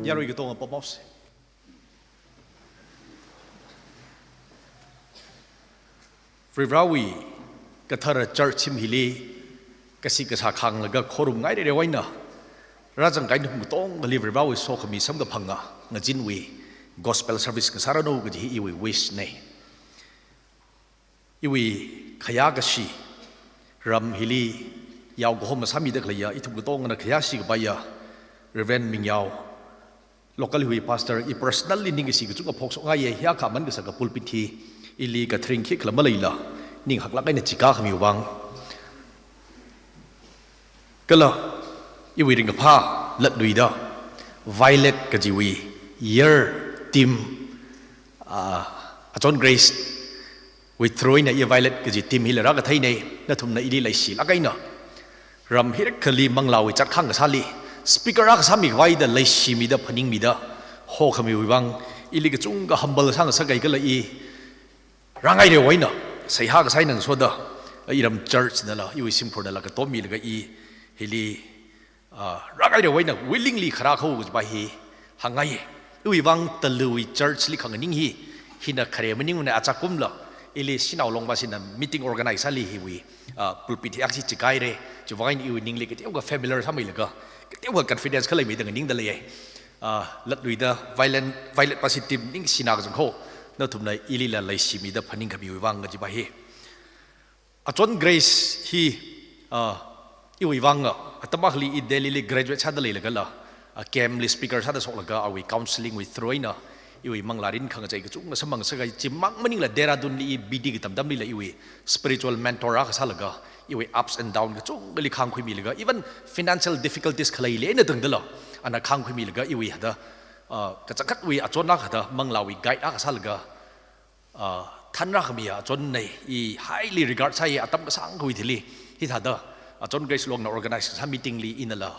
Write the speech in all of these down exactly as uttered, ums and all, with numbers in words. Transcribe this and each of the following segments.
Yarui katonga pamose. Varivarawui kathara church shim hili kashi kasā khanglaga khorumngairere eina rāzangkahai nathum katongali Varivarawui sokhami samkaphanga ngazinwui gospel service kasāranu kaji hi iwui wish nei. Iwui khayā kashi, ram hili yaokahoma sāmida khaleiya ithum katongana khayāshi kapaiya Reverend Mingyao, local wui pastor, i personally ningkashi kachungkha phokshokngaiye, hiyākha aman kasaka pulpit hi ili kathring khikhala maleila, ning haklāk eina chikā khamiwui vang. Kala iwui ringkaphā latluida Violet kajiwui year team, ah, Achon Grace wui through eina i Violet kaji team hila rākatheinei, nathumna ili leishilāk eina ram hirikhali manglāwui chatkhang kasāli speaker akha sāmikhavai da leishimida phaningmida hokhamiwui vang ili kachungkha humble sāngasakhai kala i rāngaireu eina seihā kasā eina ngasoda iram church nala iwui shimkhurnala katommilaga i hili, ah, rāngaireu eina willingly kharā kho kajipa hi hāngngaiye. Iwui vang Talui church li khanganing hi, hina khare maningmana, achakumla ili Shanao Longpasina meeting organize sāli hiwui, ah, pulpit hi akhashi chikaire, chiwui vang eina iwui ningli kateokha familiar sāmeilaga kateokha confidence khalei mida nganingda leiye. Ah, latluida Violet, Violet pasi team ningshina kazang kho, nathumna ilila leishimida phaningkhamiwui vang kajipa hi. Achon Grace hi, ah, iwui vang, ah, atam akhali i Delhi li graduate sāda leilagala, ah, camp li speaker sāda shoklaga awui counseling wui through eina iwui manglā rin khangachei kachungkha samphangsakhai, chimang maningla Dehradun li i B D katamtamlila iwui spiritual mentor akha sālaga iwui ups and down kachungkhali khāngkhuimilaga, even financial difficulties khaleili eina tangdala ana khāngkhuimilaga iwui hithāda, ah, kachangkhatwui achon akha hithāda manglāwui guide akha sālaga, ah, thanrākhamiya achon nei, i highly regard sāi, atam kasāngkhawui thili hithāda Achon Grace Longna organize kasā meeting li inala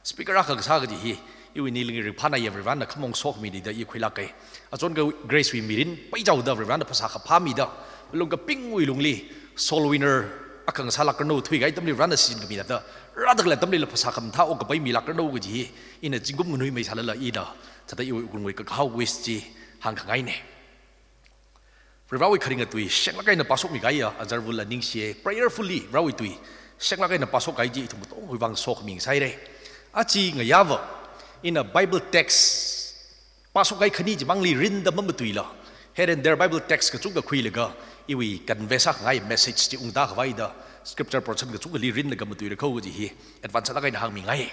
speaker akha kasā kaji hi iwui ningli ringphānaiya, Varivarana khamong sokhami da i khuilāke. Achon Grace wui mirin paichaoda Varivarana phasā kaphā mida, lungkapingwui lungli soul winner akha ngasālākranu, thuikahai atamli Varivarana shichinkhami thāda, rāda khalei atamlila phasā khamathā okkapai milākranu kaji hi ina zingkum nganhuimeisālala ina thāda iwui wuklungwui kakahao wish chi hāngkhangaine. Varivarawui kharinga tui shenglāk eina pāshokmi kahaiya azarvula ningshiye, prayerfully Varivarawui tui shenglāk eina pāshok kahai chi ithum katongawui vang sokhami ngasaire. Aja ngayāva ina Bible text pāshok kahai khani chimangli rinda mamatuila, here and there Bible text kachungkha khuilaga iwui convey sākhangai message chi ungda khavai da scripture portion kachungkhali rinlaga matuira kho kaji hi advance lāk eina hāngmingai.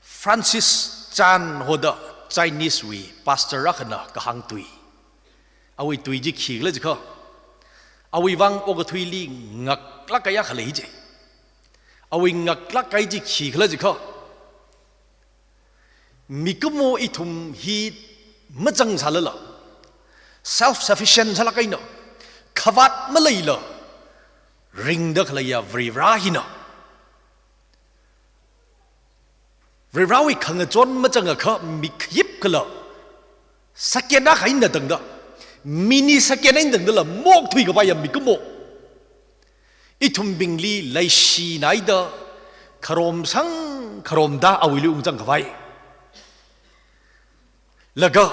Francis Chan hoda Chinese wui pastor akhana kahāng tui. Awui tui chi khikhala jiakha, awui vang okathuili ngaklāk kahai akha lei je. Awui ngaklāk kahai chi khikhala jiakha, mikumo ithum hi mazangsālala, self sufficient sālāk eina, khavāt maleila ringda khaleiya Varivara hina, Varivarawui khangachon mazangakha mikhayip kala second akha eina tangda, mini second eina tangdala maokthui kapaiya mikumo ithumbingli leishinaida kharomsang kharomda awuili ungzang khavai. Laga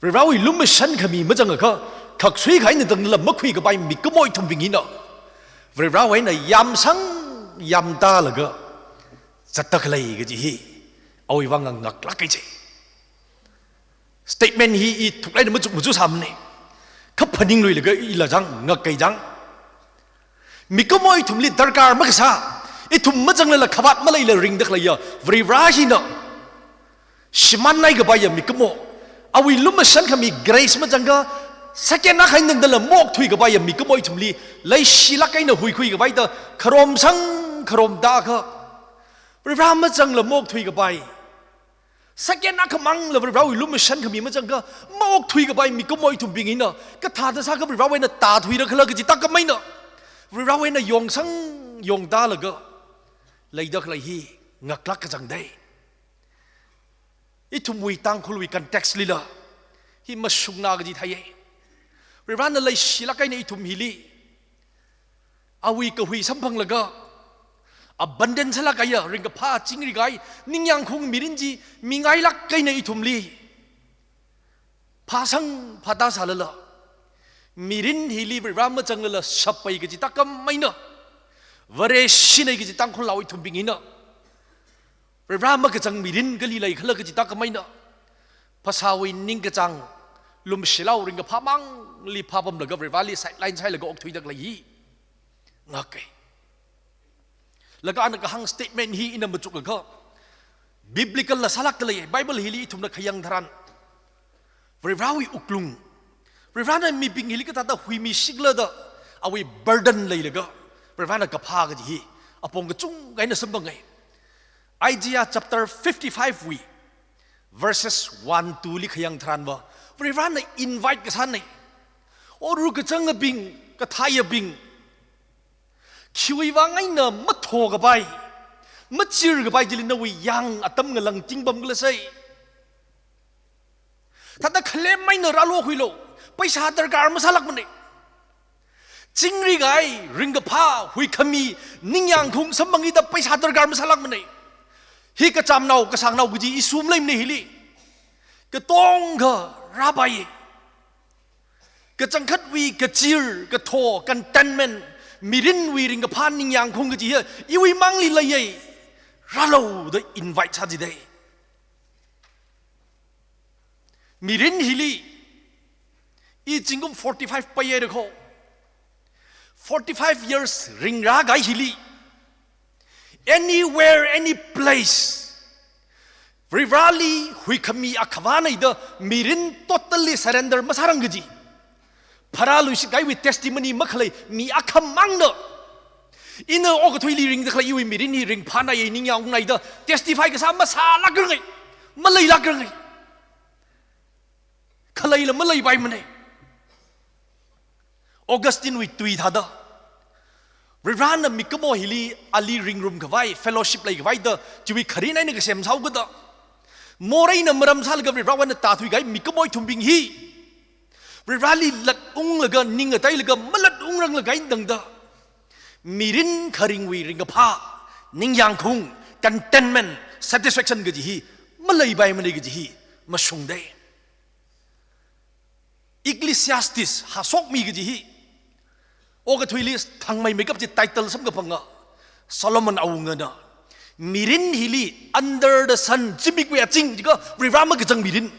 Varivarawui lumashan khami mazangakha, khaksui kha eina tangla makhui kapai mikumo ithumbing hina Varivarawui eina yamsang yamtālaga zatta khalei kaji hi awui vang ngaklāk kahai je. Statement hi i thuklāk eina machuk machuk sāmane. Kha phaningluilaga ila jang ngak kahai jang. Mikumo ithumli darkar makasā, ithum mazanglala khavāt maleila ringda khaleiya Varivara hina shimānnai kapaiya mikumo, awui lumashan khami grace mazangakha second akha eina tangdala maokthui kapaiya mikumo ithumli leishilāk eina huikhui khavai da kharomsang kharomda kha, Varivara mazangla maokthui kapai, second akhamangla Varivarawui lumashan khami mazangakha maokthui kapai mikumo ithumbing hina kathāda sākha Varivarawui eina tāthuira khala kaji tākam eina Varivarawui eina yongshang yongtālaga leida khalei hi ngaklāk kachang dei. Ithumwui Tangkhulwui context lila hi mashungna kaji theiye. Varivarana leishilāk eina ithum hili awui kahui samphanglaga, Abundant sālāk kahaiya, ringkaphā chingri kahai, ningyāngkhaung mirin chi mingailāk kahaina ithumli. Phāsang phātā sālala, mirin hili Varivarā mazanglala shappai kaji tākam eina, Vareshinai kaji Tangkhul Lao ithumbing hina, Varivarā makazang mirin kali leikhala kaji tākam eina, phasāwui ningkachāng lumshilao ringkaphā mangli phāpamlaga Varivarāli sideline sāhailaga okthuida khalei hi ngakai. Laga ana kahāng statement hi ina machukakha, biblical la sālāk dalei, Bible hili ithumna khayang tharan, Varivarāwui wuklung, Varivarāna mibing hili kathāda huimishikhala da awui burden leilaga Varivarāna kaphā kaji hi apong kachungkha eina samphangai. Isaiah chapter fifty-five wui verses one, two li khayang tharanva, Varivarāna invite kasānei. O rukachangabing, kathaiyabing, khiwui vang eina mathokapai, machirkapai chili nawui yāng atam ngalang tingpam khala sai. Thāda khalem eina rālo huilo, paisa darkar masālākmanei. Chingri kahai, ringkaphā, huikhami, ningyāngkhaung samphangida paisa darkar masālākmanei. Hi kachamnao, kasāngnao kaji issue maleimanei hili. Katonga rāpai. Kachangkhatwui kachir, katho, contentment, mirinwui ringkaphā ningyāngkhaung kaji hi iwui mangli leiya. Rālo da invite sāchidei. Mirin hili, i zingkum forty-five paiya da kho. Forty-five years ringrā kahai hili, anywhere, any place, Varivarāli huikhami akhavānei da mirin totally surrender masārang kaji, pharāluishit kahaiwui testimony makhalei mi akhamangna, ina okathuili ringda khalei iwui mirin hi ringphānei, ningyāngnei da testify kasā masālākrangai, maleilākrangai. Khaleila maleipaimanei. Augustine wui tui thāda, Varivarāna mikumo hili ali ringrumkhavai, fellowship leikhavai da, chiwui kharin eina kasem sāhaokada, moreina maram sālaga Varivarāwui eina tāthui kahai mikumo ithumbing hi, Varivarāli latunglaga, ning ngateilaga, malatungranglaga eina tangda, mirin kharingwui ringkaphā, ningyāngkhaung, contentment, satisfaction kaji hi maleipaimanei kaji hi mashungdei. Ecclesiastes, Hashokmi kaji hi, okathuili thangmeimeikap chi title samkaphanga, Solomon awungana, mirin hili under the sun, zimikwui azing jiakha Varivarā makazang mirin.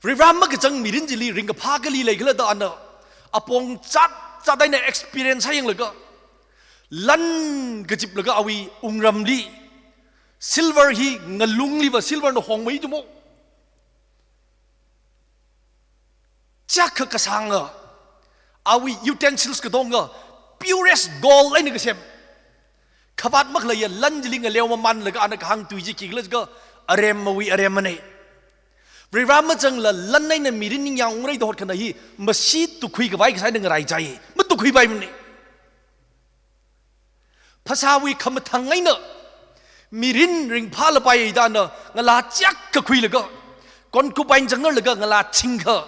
Varivarā makazang mirin chili ringkaphā kali leikhala da ana apong zatzat eina experience sāyanglaga, lan kachiplaga awui wungramli, silver hi ngalungliva silver na hongmei tumo. Chiyākha kasānga, awui utensils katonga purest gold eina kasem. Khavāt makhaleiya lan chili ngaleo mamānlaga ana kahāng tui chi khikhala jiakha aremmawui aremmanei. Varivarā mazangla lan eina mirin ningyāngungrei da hotkhanā hi masi tukhuikhavai kasā eina ngaraichai, matukhuipaimanei. Phasāwui khamathang eina mirin ringphālapai da ana ngalā chiyākha khuilaga, concubine zangarlaga ngalā chingkha,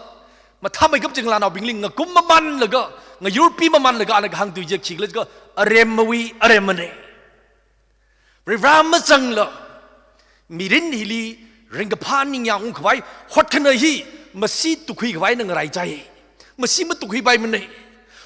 mathāmeikap chi ngalānaobingli ngakum mamānlaga, ngayurpi mamānlaga ana kahāng tui chi khikhala jiakha aremmawui aremmanei. Varivarā mazangla mirin hili ringkaphā ningyāngungkhavai hotkhanā hi masi tukhuikhavai eina ngaraichai, masi matukhuipaimanei.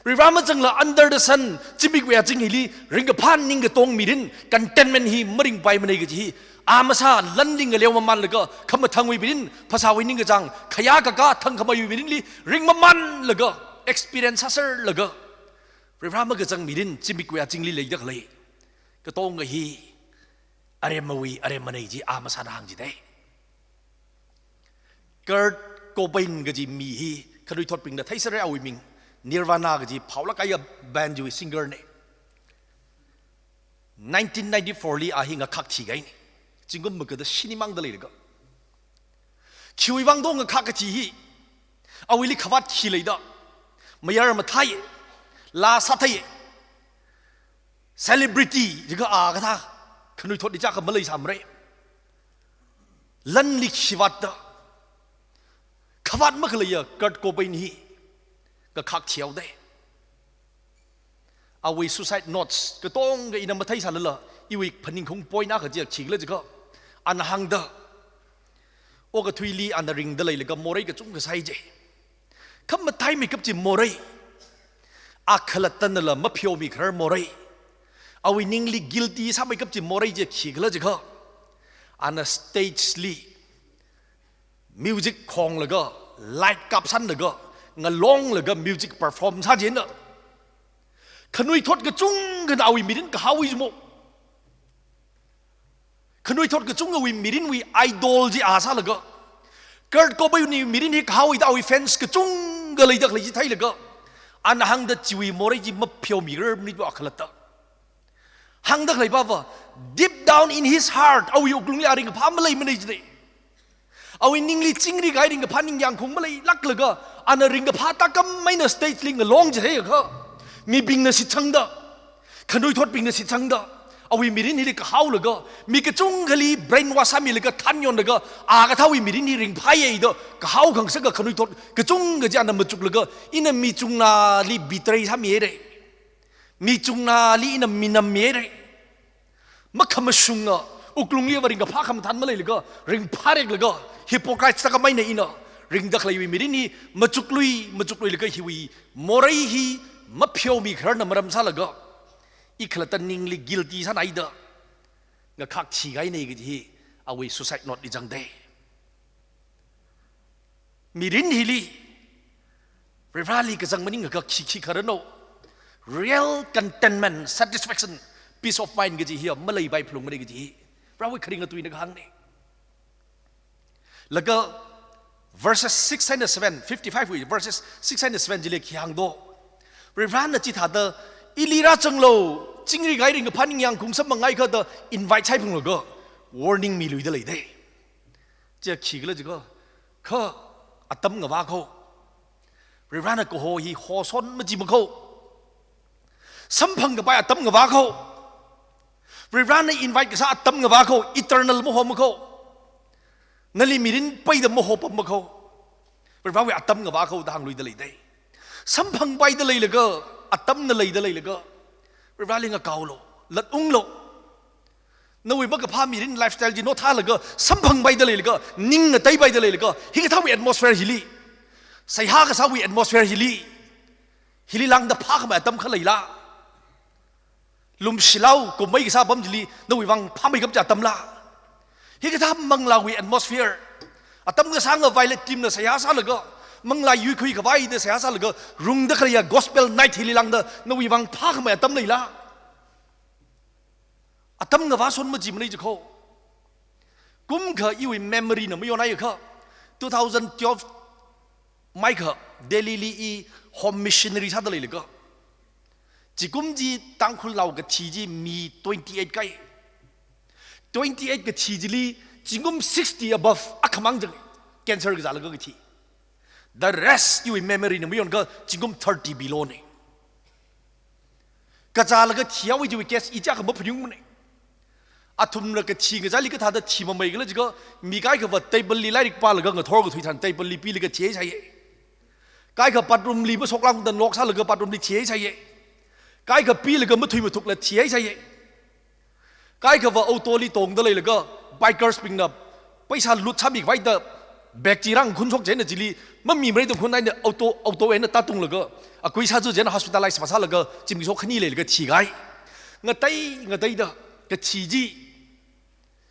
Varivarā mazangla under the sun, zimikwui azing hili ringkaphā ningkatong mirin, contentment hi maringpaimanei kaji hi, a masā lanli ngaleo mamānlaga, khamathangwui mirin, phasāwui ningkachāng, khayā kakā thangkhameiwui mirinli ringmamānlaga experience sāserlaga, Varivarā makazang mirin zimikwui azingli leida khalei katonga hi aremmawui aremmanei chi a masāna hāngchidei. Kurt Cobain kaji mi hi khanuithotbingna theiserrei, awui ming Nirvana kaji phaolāk kahaiya band chiwui singer nei. Nineteen ninety-four li a hi ngakhak thikahainei. Zingkum magada shini mangda leilaga. Khiwui vang do ngakhak kachi hi? Awuili khavāt khi leida? Mayar mathāi, laa sāthei, celebrity jiakha a kathā khanuithotli chākha maleisāmarei. Lanli khi vātda, khavāt makhaleiya Kurt Cobain hi ngakhak thihaodei. awui suicide notes katonga ina matheisālala, iwui phaningkhaung point akha chiya khikhala jiakha, ana hāngda, okathuili ana ringda leilaga morei kachungkha sāi je. Kha mataimeikap chi morei, a khalattanala mapheomikharar morei, awui ningli guilty sāmeikap chi morei chiya khikhala jiakha, ana stage li music khonglaga, light kapsanlaga, ngalonglaga music perform sā chieina, khanuithot kachungkhana awui mirin kahaowa jimo. Khanuithot kachungkhawui mirinwui idol chi a sālaga, Kurt Cobain wui mirin hi kahaowa da awui fans kachungkha leida khalei chi theilaga, ana hāngda chiwui morei chi mapheomirar mani a khalatta. Hāngda khalei pava, deep down in his heart, awui wuklungli a ringkaphā maleimana jida. Awui ningli chingri kahai ringkaphā ningyāngkhaung maleilāklaga, ana ringkaphā tākam eina stage li ngalong chitheiakha, mibingna shitsangda, khanuithotbingna shitsangda, awui mirin hili kahaolaga, mi kachungkhali brainwash sāmilaga, thanyonlaga, a kathāwui mirin hi ringphāya da kahao khangasaka khanuithot kachungkha chi ana machuklaga, ina mi chungnali betray sāmihaira. Mi chungnali ina minammihaira. Makhamashunga, wuklungliva ringkaphā khamathān maleilaga, ringphāreklaga, hypocrite tākam eina ina ringda khaleiwui mirin hi machuklui, machukluilaga hiwui morei hi mapheomikhararna maram sālaga, i khalatta ningli guilty sānaida, ngakhak thikahaina kaji hi awui suicide note li zangda. Mirin hili, Varivarāli kazang maningakha khi khi kharano, real contentment, satisfaction, peace of mind kaji hiya maleipai phalungmana kaji hi Varivarāwui kharinga tuina kahāngna. Laga verses six and seven, fifty-five wui verses six and seven chili khi hāngdo. Varivarāna chithāda, ili rāzanglu, chingri kahai ringkaphā ningyāngkhaung samphangngai kha da invite sāphunglaga, warning miluida leida. Chiya khikhala jiakha, kha atam ngavā kho. Varivarāna kaho hi hoson maji makho. Samphang kapai atam ngavā kho. Varivarāna invite kasā atam ngavā kho, eternal maho makho. Nali mirin peida mahopam makho. Varivarāwui atam ngavā kho da hāngluida leida. Samphangpaida leilaga, atamna leida leilaga, Varivarāli ngakaolu, latunglu. Nawui makaphā mirin lifestyle chi nothālaga, samphangpaida leilaga, ning ngateipaida leilaga, hikathāwui atmosphere hili, seihā kasāwui atmosphere hili, hili lāngda phākhamei atam kha leila? Lumshilao, kummei kasā apam chili nawui vang phāmeikap chi atamla? Hikathā manglāwui atmosphere, atam kasānga violet team na seihā sālaga, manglā yuikhui khavai da seihā sālaga, rungda khaleiya gospel night hili lāngda nawui vang phākhamei atam leila? Atam ngavā son majimana jiakha. Kumkha iwui memory na mayonhaiakha, two thousand twelve maikha Delhi li i home missionary sāda leilaga, zingkum chi Tangkhulnao kathi chi mi twenty-eight kai. Twenty-eight kathi chili zingkum sixty above akhamang zang, cancer kazālaga kathi. The rest iwui memory na mayonkha zingkum thirty below na. Kazālaga thihaowa chiwui case i chiyākha maphaningmana. Athumna kathi ngazali kathāda thimameikhala jiakha, mi kaikhava table li lairik pālaga ngathor kathui tharan table li pilaga thihaisai. Kaikha bathroom li mashoklāngda lock sālaga bathroom li thihaisai. Kaikha pilaga mathui mathukla thihaisai. Kaikhava auto li tongda leilaga, bikers bingna paisa loot sāmikhavai da bag chi rāngkhunshok chieina chili, mamimarei da khun eina auto, auto eina tātunglaga, akui sāzu chieina hospitalize vāsālaga, zimiksho khani leilaga thikahai. Ngatei, ngateida, kathi chi,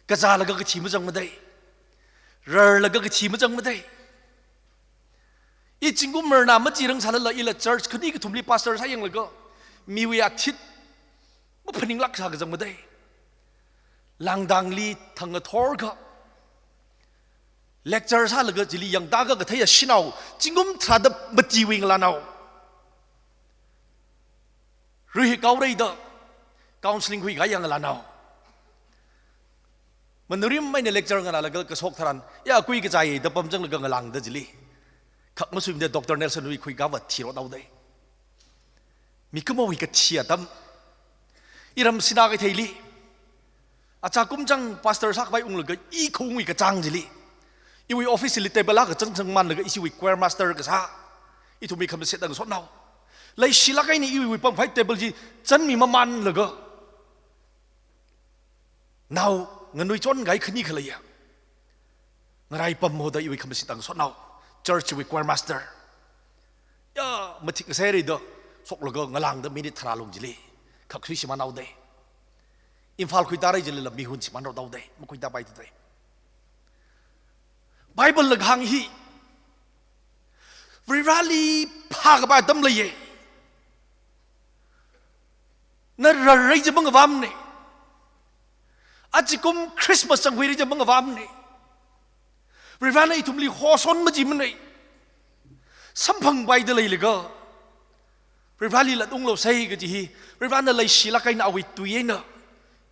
kazālaga kathi mazangmada. Rarlaga kathi mazangmada. I zingkum marna machi rang sālala ila church khani kathumli pastor sāyanglaga, miwui athit maphaninglāk sā kazangmada. Langdangli thang ngathorkha, lecture sālaga chili yangtākha katheiya shanao, zingkum tharāda matiwui ngalānao. Ruihik kaoreida counseling khuikahai ngalānao. Manurim eina lecture nganālaga kashok tharan, ya akui kazāya da pamzanglaga ngalāngda chili, khak masuimada Doctor Nelson wui khuikava thirot haoda. Mikumowui kathi atam. Iram Sinā Keitheili, achā kumchang pastor sākhavai unglaga i khaungwui kachāng chili, iwui office li table akha changchang manlaga ishiwui choir master kasā, ithumwui khamaset ang sotnao. Leishilāk eina iwui pamkhavai table chi chānmi mamanlaga, nao nganuichon kahai khani khaleiya ngarai pamhaoda iwui khamashit tang sotnao, church wui choir master ya mathik ngasai rida shoklaga ngalāngda minute tharā lung chili khakhui shimānhaodei. Imphal khuitārai chilila mihun shimānrao taodei, makhuitāpai tudei. Bible la kahāng hi, Varivarali phākapai atam leiya. Na rarrai chi mangavamne. Achikum Christmas changkhuirai chi mangavamne. Varivarana ithumli hoson machimane. Samphangpaida leilaga Varivarali latunglu sai kaji hi, Varivarana leishilāk eina awui tui eina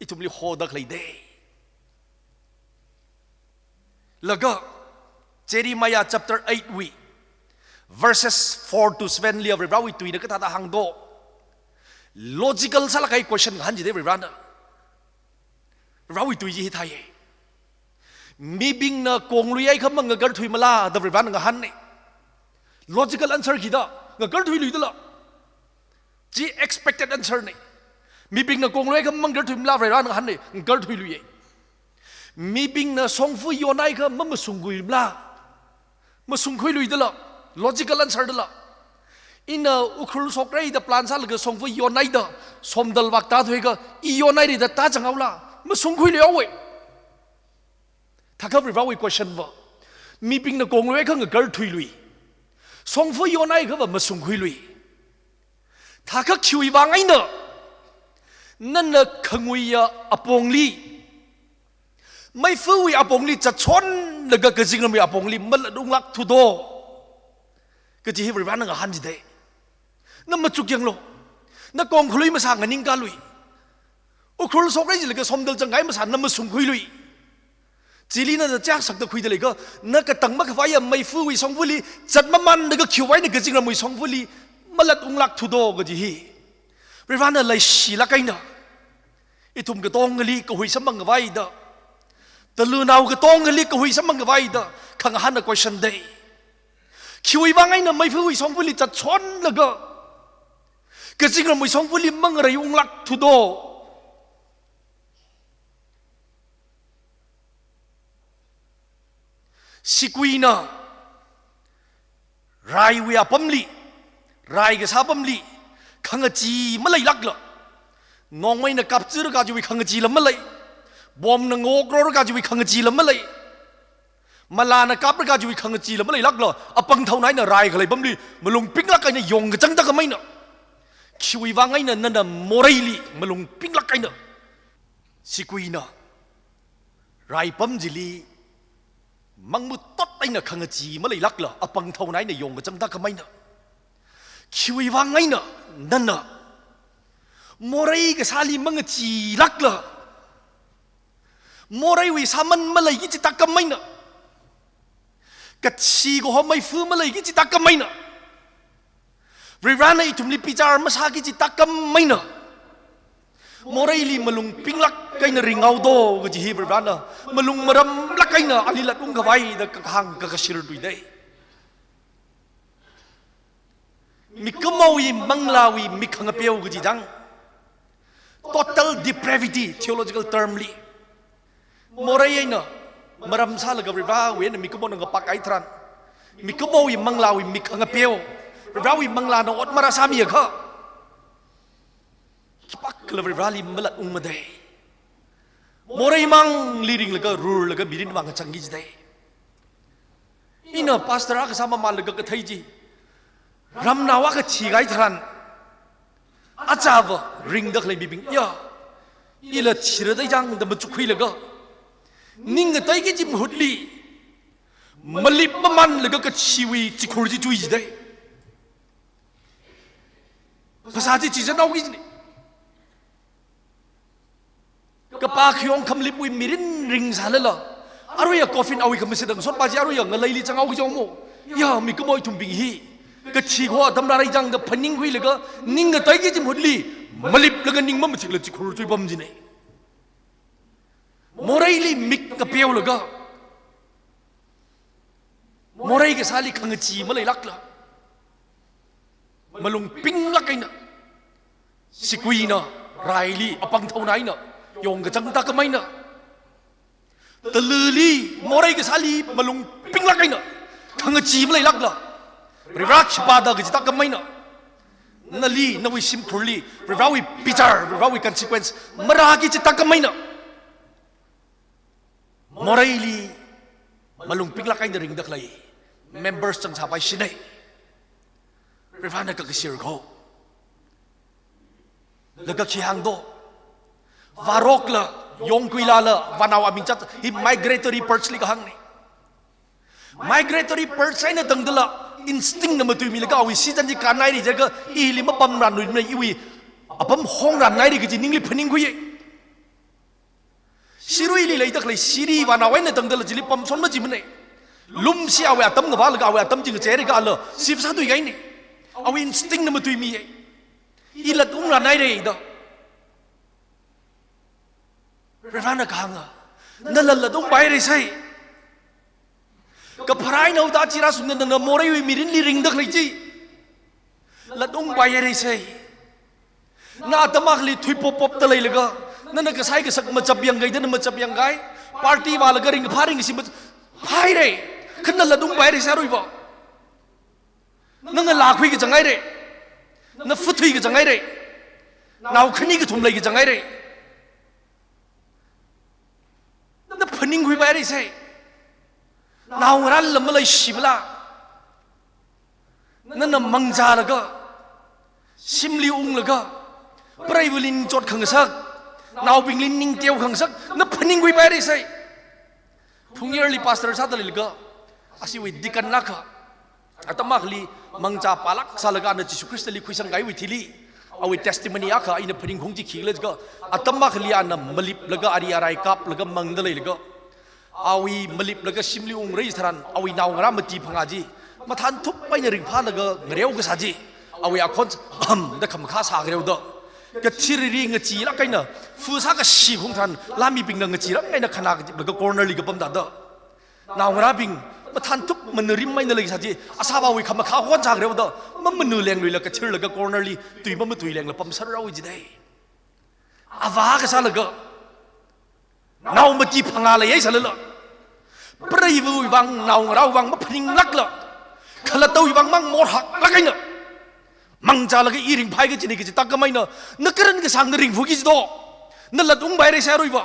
ithumli hoda khaleidei. Laga, Jeremiah chapter eight wui verses four to seven li Varivarawui tuina kathāda hāngdo. Logical sālāk kahai question ngahān jidei Varivarana. Varivarawui tui chi hithāya. Mibingna konglui akha mangakarthuimala da Varivarana ngahānne. Logical answer kida, ngakarthuiluidala. Chi expected answer ne. Mibingna konglui akha mangakarthuimala Varivarana ngahānne, ngakarthuiluiya. Mibingna shongfa yonakha mamasungkhuimala, masungkhuiluidala. Logical answer dala. Ina Ukhrul shokraida plan sālaga shongfa yonhaida, somdal vak tāthuiakha, i yonhairida tāzanghaola, masungkhuiluihaowe. Thākha Varivarawui question va, mibingna konglui akha ngakarthuilui, shongfa yonakha va masungkhuilui. Thākha khiwui vang eina nana khanguiya apongli, meifawui apongli zatshonlaga kazingramwui apongli malatunglākthudo kaji hi Varivarana ngahān jidei. Na machuk yanglu. Na kongkhalui masā nganingkalui. Ukhrul shokrai jilaga somdal zangkahai masā na masungkhuilui. Chili nana chak sakda khuida leikha, na katang makhavaiya meifawui shongfali zat mamanlaga khiwui vang eina kazingramwui shongfali malatunglākthudo kaji hi Varivarana leishilāk eina ithum katongali kahui samphangkhavai da, talunao katongali kahui samphangkhavai da khangahāna question dei. Khiwui vang eina meifawui shongfali zatshonlaga kazingramwui shongfali mangaraiunglākthudo. Sikuina raiwui apamli, rai kasā apamli khangachee maleilākla, nongmeina kapchirka chiwui khangacheela malei, bomna ngokrorka chiwui khangacheela malei, malāna kapraka chiwui khangacheela maleilākla, apangthaona eina rai khalei apamli malung pinglāk eina yongkachang tākhameina. Khiwui vang eina nana moreili malung pinglāk eina, sikuina rai apam chili mangmutot eina khangachee maleilākla, apangthaona eina yongkachang tākhameina. Khiwui vang eina nana morei kasāli mangacheelākla, moreiwui sāman maleiki chi tākhameina, kathi kaho meifa maleiki chi tākhameina, Varivarana ithumli bichar masāki chi tākhameina, moreili malung pinglāk eina ringhaodo kaji hi Varivarana malung maramlāk eina ali latungkhavai da kahāng kakashir tuidei. Mikumowui manglāwui mik khangapeo kaji chang, total depravity, theological term li. Morei eina maram sālaga Varivarawui eina mikumona ngapākkahai tharan, mikumowui manglāwui mik khangapeo, Varivarawui manglāna ot marāsāmiakha, khipākhala Varivarali malatungmadei. Moreimangli ringlaga rurlaga mirin vang kachangki jidei. Ina pastor akha sāmamanlaga kathei chi, ramnao akha thikahai tharan, achāva ringda khalei mibing ya, ila thira dei chang da machukkhuilaga, ning ngateiki chi mahutli malip mamanlaga kathiwui chikhur chi chui jidei. Phasā chi chizanhaoki jine. Kapā khayong khamalipwui mirin ringsālala, aruiya coffin awui khamashit tang sotpa chi aruiya ngaleili zanghaoki jong mo. Ya, mikumo ithumbing hi kathi kaho atam rārai chang da phaningkhuilaga, ning ngateiki chi mahutli maliplaga ning mamathikla chikhur chuipam jine. Moreili mik kapeolaga, morei kasāli khangachee maleilākla, malung pinglāk eina, sikuina raili apāng thaona eina yongkachang tākam eina, talili morei kasāli malung pinglāk eina, khangachee maleilākla, Varivara khipāda kaji tākam eina, nali, nawui shimkhurli Varivarawui bichar, Varivarawui consequence marāki kaji tākam eina, moreili malung pinglāk eina ringda khalei members chang sāpai shinei. Varivarana kakashir kho. Laga khi hāng do? Vārokla, yongkuilala, vānao aming chat, hi migratory birds li kahāngna. Migratory birds eina tangdala, instinct na matuimilaga awui season chi kānhaira jiakha, ili mapamranluimana, iwui apam hongrannhaira kaji ningli phaningkhuiya. Siruili leida khalei siri vānao eina tangdala chili pamson majimana. Lumshi awui atam ngavālaga awui atam chi ngacheira kala, sip sāthui kahaina. Awui instinct na matuimiya. I lat ungrannhaira da. Varivarana kahānga, nala lat ungpaira sai. Kapharā eina uda chira sungda nana moreiwui mirinli ringda khalei chi, lat ungpaira sai. Na atam akhali thuipop popda leilaga, nana kasai kasak machap yangkahai, nana machap yangkahai, party vālaga ringkaphā ringkashi mach-, phāhaira. Kha na lat ungpaira sai aruiva. Na ngalā khuikachang haira. Na phathuikachang haira. Nao khani kathum leikachang haira. Na phaningkhuipaira sai. Naongarāla maleishimala. Nana mangzālaga, shimli unglaga, preivali ningchot khangasak, naobingli ningteo khangasak, na phaningkhuipaira sai. Phungyarli pastor sāda leilaga, ashiwui deacon na kha, atam akhali mangzā pālāk sālaga ana Jishu Khristali khuisangkahaiwui thili, awui testimony akha ina phaningkhui chi khikhala jiakha, atam akhali ana maliplaga ari arai kaplaga mangda leilaga, awui maliplaga shimli ungrai tharan, awui naongarā mati phangā chi, mathānthup eina ringphālaga ngareo kasā chi, awui akhon ham da khamakhā sāngareo da. Kathirli ngacheelāk eina, fu sākashi phung tharan, lāmibingna ngacheerang eina khanā laga corner li kapamda da. Naongarābing, mathānthup manarim eina leikasā chi, asāvāwui khamakhā hon sāngareo da, mamanu lengluila kathirlaga corner li, tui mamatui lengla pamsārao jidai. Avā kasālaga, nao mati phangā leihaisālala, preivawui vang, naongarāwui vang maphaninglākla, khalattawui vang mang morhaklāk eina, mangzālaga i ringphai kajina kaji tākam eina, na karan kasāngna ringphuki jido, na lat ungpaira sai aruiva.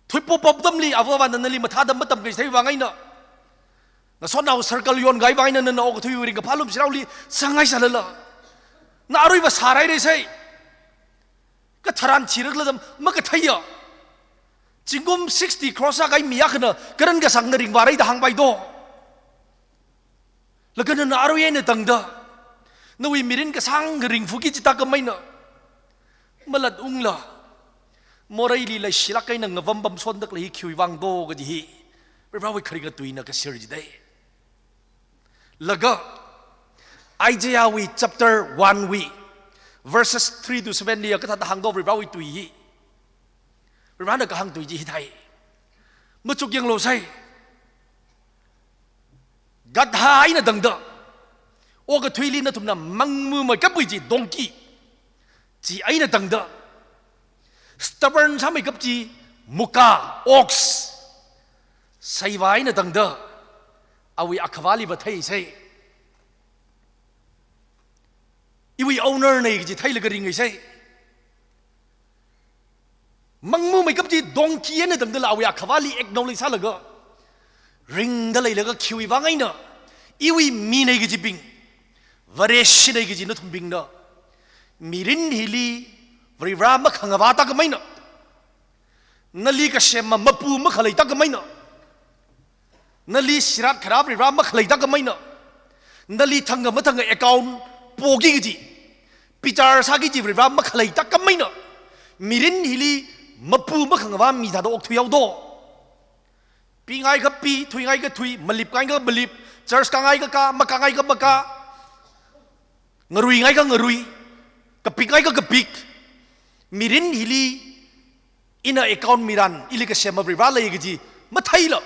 Thuipop pop atamli avāvana nali mathāda matamkachitheiwui vang eina, ngasotnao circle yonkahai vang eina nana okathui ringkaphā lumshiraoli sanghaisālala, na aruiva sāraira sai. Katharan thirakhala dam makatheiya. Zingkum sixty cross sākahai mi akhana karan kasāngna ringvāra da hāngpai do. Laga nana arui eina tangda, nawui mirin kasāngna ringphuki kaji tākam eina, malat ungla, moreili leishilāk eina ngavām pamsonda khalei hi khiwui vang do kaji hi, Varivarawui kharinga tuina kashir jidai. Laga, Isaiahwui chapter one wui, verses three to seven li kathāda hāng do Varivarawui tui hi. Varivarana kahāng tui chi hithai. Machuk yanglu sai. Gadha eina tangda, okathuili nathumna mangmumeikapwui chi donkey, chi eina tangda, stubborn sāmeikap chi muka, ox, saiva eina tangda, awui akhavāli vāthei sai. Iwui owner na kaji theilaga ringhai sai. Mangmumeikap chi donkey eina tangdala awui akhavāli acknowledge sālaga, ringda leilaga khiwui vang eina, iwui mina kajibing, Vareshi na kaji nathumbingna, mirin hili Varivara makhangavā tākam eina, nali kasema mapu makhalei tākam eina, nali shirat kharā Varivara makhalei tākam eina, nali thangkha mathangkha account poki kaji, bichar sāki kaji Varivara makhalei tākam eina, mirin hili mapu makhangavā mi thāda okthuihao do. Pingaikha pi, thuingaikha thui, malipngaikha malip, church kāngaikha kā, makāngaikha makā, ngaruingaikha ngarui, kapikngaikha kapik, mirin hili ina account miran, ili kasema Varivara lei kaji matheila,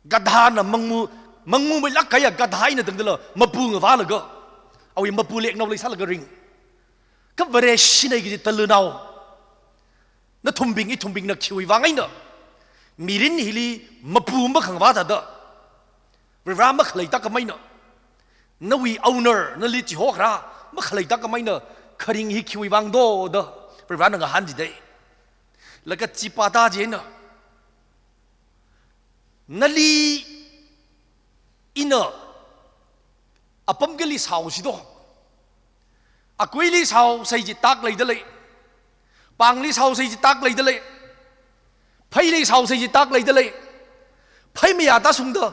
gadhana mangmu, Mangumeilāk kahaiya gadha eina tangdala mapu ngavālaga, awui mapu leknao leisālaga ring. Kha Vareshinao kaji talunao, nathumbing ithumbingna khiwui vang eina mirin hili mapu makhangavā thāda, Varivara makhaleitā kahaina, nawui owner, nali chihokhara makhaleitā kahaina, kharing hi khiwui vang do da Varivarana ngahān jidalei. Laga chi pāda chieina, nali ina apam kali shaosi do. Akuili shaosai chi tak leidalei. Pāngli shaosai chi tak leidalei. Phaili shaosai chi tak leidalei. Phai mayā tāshungda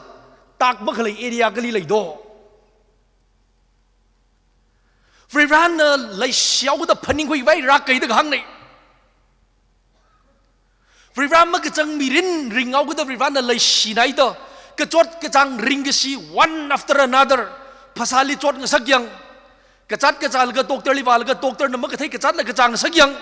tak makhalei area kali lei do. Varivarana leishihaoda phaningkhuivai rākahai da kahāngna. Varivara makachang mirin ringhaoda Varivarana leishinaida, kachot kachāng ringkashi one after another, phasāli chot ngasak yang, kazāt kazālaga doctor li vālaga doctor na makathei kazātla kazā ngasak yang,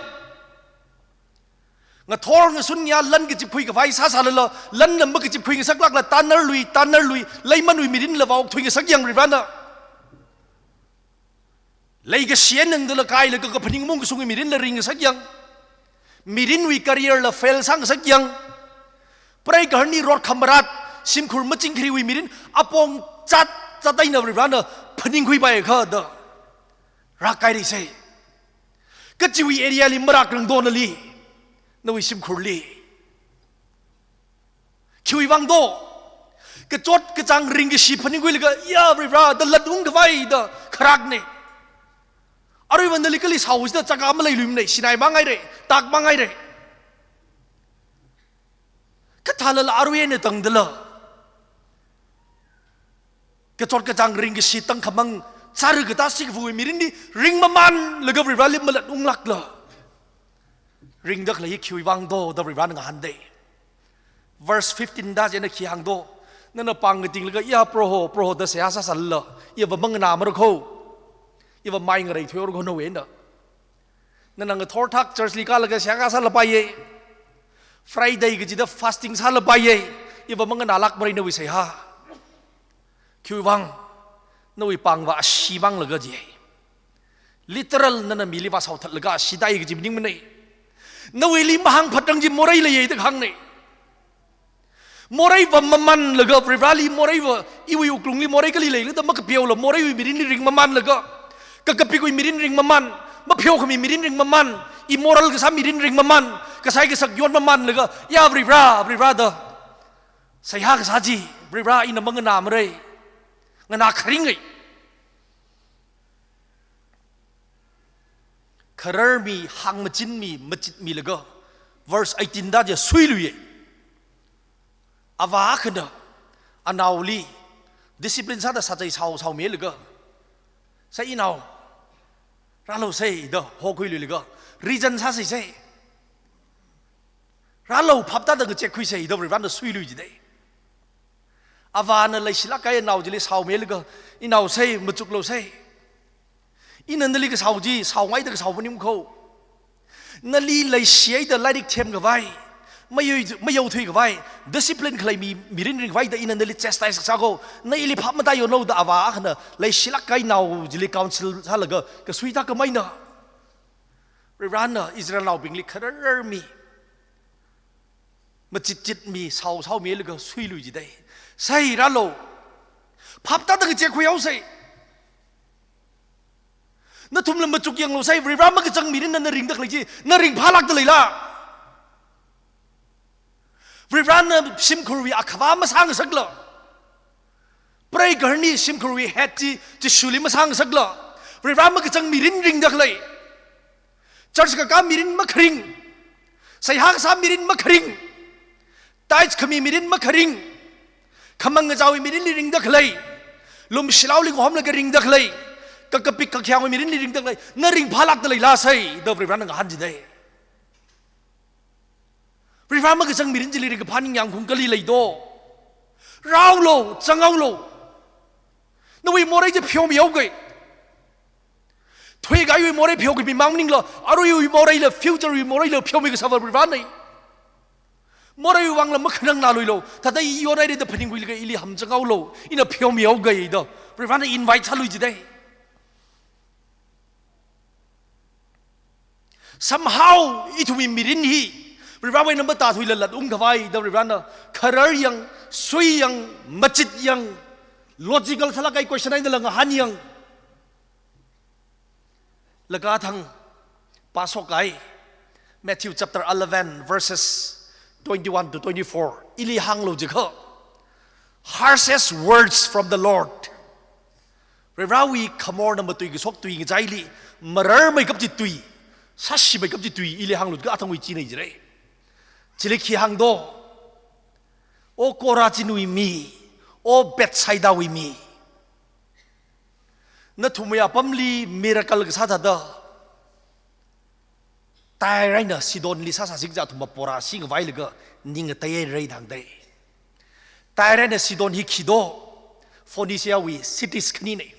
ngathor ngasun ngayā lan kachipkhui khavai sāsālala, lanla makachipkhui ngasaklākla, tanarlui, tanarlui, leimanwui mirinla vāokthui ngasak yang Varivarana. Leikashi eina tangdala kailaga kaphaning mung kashungwui mirinla ring ngasak yang. Mirinwui career la fail sāngasak yang. Preigaharni rot khamarat, shimkhur machingkhariwui mirin apong zat zat eina Varivarana phaningkhuipai kha da rākahai leisai. Kachiwui area li marākrang do nali, nawui shimkhurli. Khiwui vang do. Kachot kachāng ringkashi phaningkhuilaga, ya Varivara da latungkhavai da kharakna. Aruiva nali kali shaosida chaka maleiluimana, shinai mānghaira, tak mānghaira. Kha thālala arui eina tangdala kachot kachāng ringkashi tangkhamang, chara katā sikafuwui mirinli ringmamānlaga Varivarali malatunglākla, ringda khalei hi khiwui vang do da Varivarana ngahāndalei. Verse fifteen da chieina khi hāng do. Nana pāng ngatinglaga, ya Proho, Proho da seihā sāsālala, iva manganāmara kho. Iva mai ngareithuihaora kho nawui eina. Nana ngathor thak church li kālaga seihā kasālapaiya. Friday kachida fasting sālapaiya. Iva manganālākmara nawui seihā. Khiwui vang, nawui pāngva ashee mānglaga jihai. Literal nana mili vāshaothatlaga asheedai kaji maningmana. Nawuili mahāngphatrang chi morei leiya da kahāngna. Moreiva mamānlaga, Varivarali moreiva, iwui wuklungli morei kali leilada makapeola, moreiwui mirinli ringmamānlaga, kakapikwui mirin ringmamān, mapheokhami mirin ringmamān, immoral kasā mirin ringmamān, kasai kasak yotmamānlaga, ya Varivara, Varivara da seihā kasā chi, Varivara ina manganāmara, nganā kharinga. Khararmi, hāngmachinmi, machitmilaga, verse eighteen da chi suiluiya. Avā akhana anaoli discipline sāda sāchei shao shaomeilaga, sai inao, rālu sai da hokhuiluilaga, reason sāsai sai. Rālu, phap tāda ngachekkhuisai da Varivarana suilui jidalei. Avāna leishilāk kahai anao chili shaomeilaga, inao sai, machuklu sai. Ina nali kashao chi shaongaida kashao maning kho. Nali leishihaida lairik themkhavai, mayau, mayaothuikhavai, discipline khalei mi, mirin ringkhavai da ina nali chastise kasā kho. Na ili phap matāyonlu da avā akhana leishilāk kahai nao chili counsel sālaga kasuita kamaina. Varivarana Israelnaobingli khararmi, machitchitmi, shao shaomeilaga suilui jidalei. Sai rālu. Phap tāda ngachekkhuihaosai. Nathumla machuk yanglu sai, Varivara makachang mirinna na ringda khalei chi, na ringphālākda leila? Varivarana shimkhurwui akhavā masāngasakla, preigaharni shimkhurwui het chi Jishuli masāngasakla, Varivara makachang mirin ringda khalei, church kakā mirin makharing, seihā kasā mirin makharing, tithe khami mirin makharing, khamang ngazāwui mirinli ringda khalei, lumshilaoli ngahomlaga ringda khalei, kakapik kakhyāngwui mirinli ringda khalei, na ringphālākda leila sai da Varivarana ngahān jidalei. Varivara makachang mirin chili ringkaphā ningyāng khaung kali leido? Rālu, zanghaolu. Nawui morei chi pheomihaoga. Thuikahaiwui morei pheokhami mang maningla, aruiwui moreila, future wui moreila pheomi kasāva Varivarana. Morei vangla makhanang nalui lo. Thāda i yonai da phaningwui laga ili hamchang haolo. Ina pheomi haoga da. Varena invite sālui jidai. Somehow, ithumwui mirin hi Varewui eina matāthuilala ungkhavai da Varena kharar yang, sui yang, machit yang, logical sālāk kahai question eina langahān yang. Laga thang pāshok kahai Matthew chapter eleven, verses twenty-one to twenty-four. Ili hānglu jikha. Harshest words from the Lord. Varewui khamorna matui kashok tui ngachaili mararmeikap chi tui, sāshimeikap chi tui, ili hānglu jikha athangwui chi nei jire. Chili khi hāng do. O Korazin wui mi, O Bethsaida wui mi. Nathumwui apamli miracle kasā thāda Tyre eina Sidon li sāsā singcha athum pora singvailaga ning ngatei rei dangdai. Tyre eina Sidon hi khi do, Phoenicia wui cities khani nei.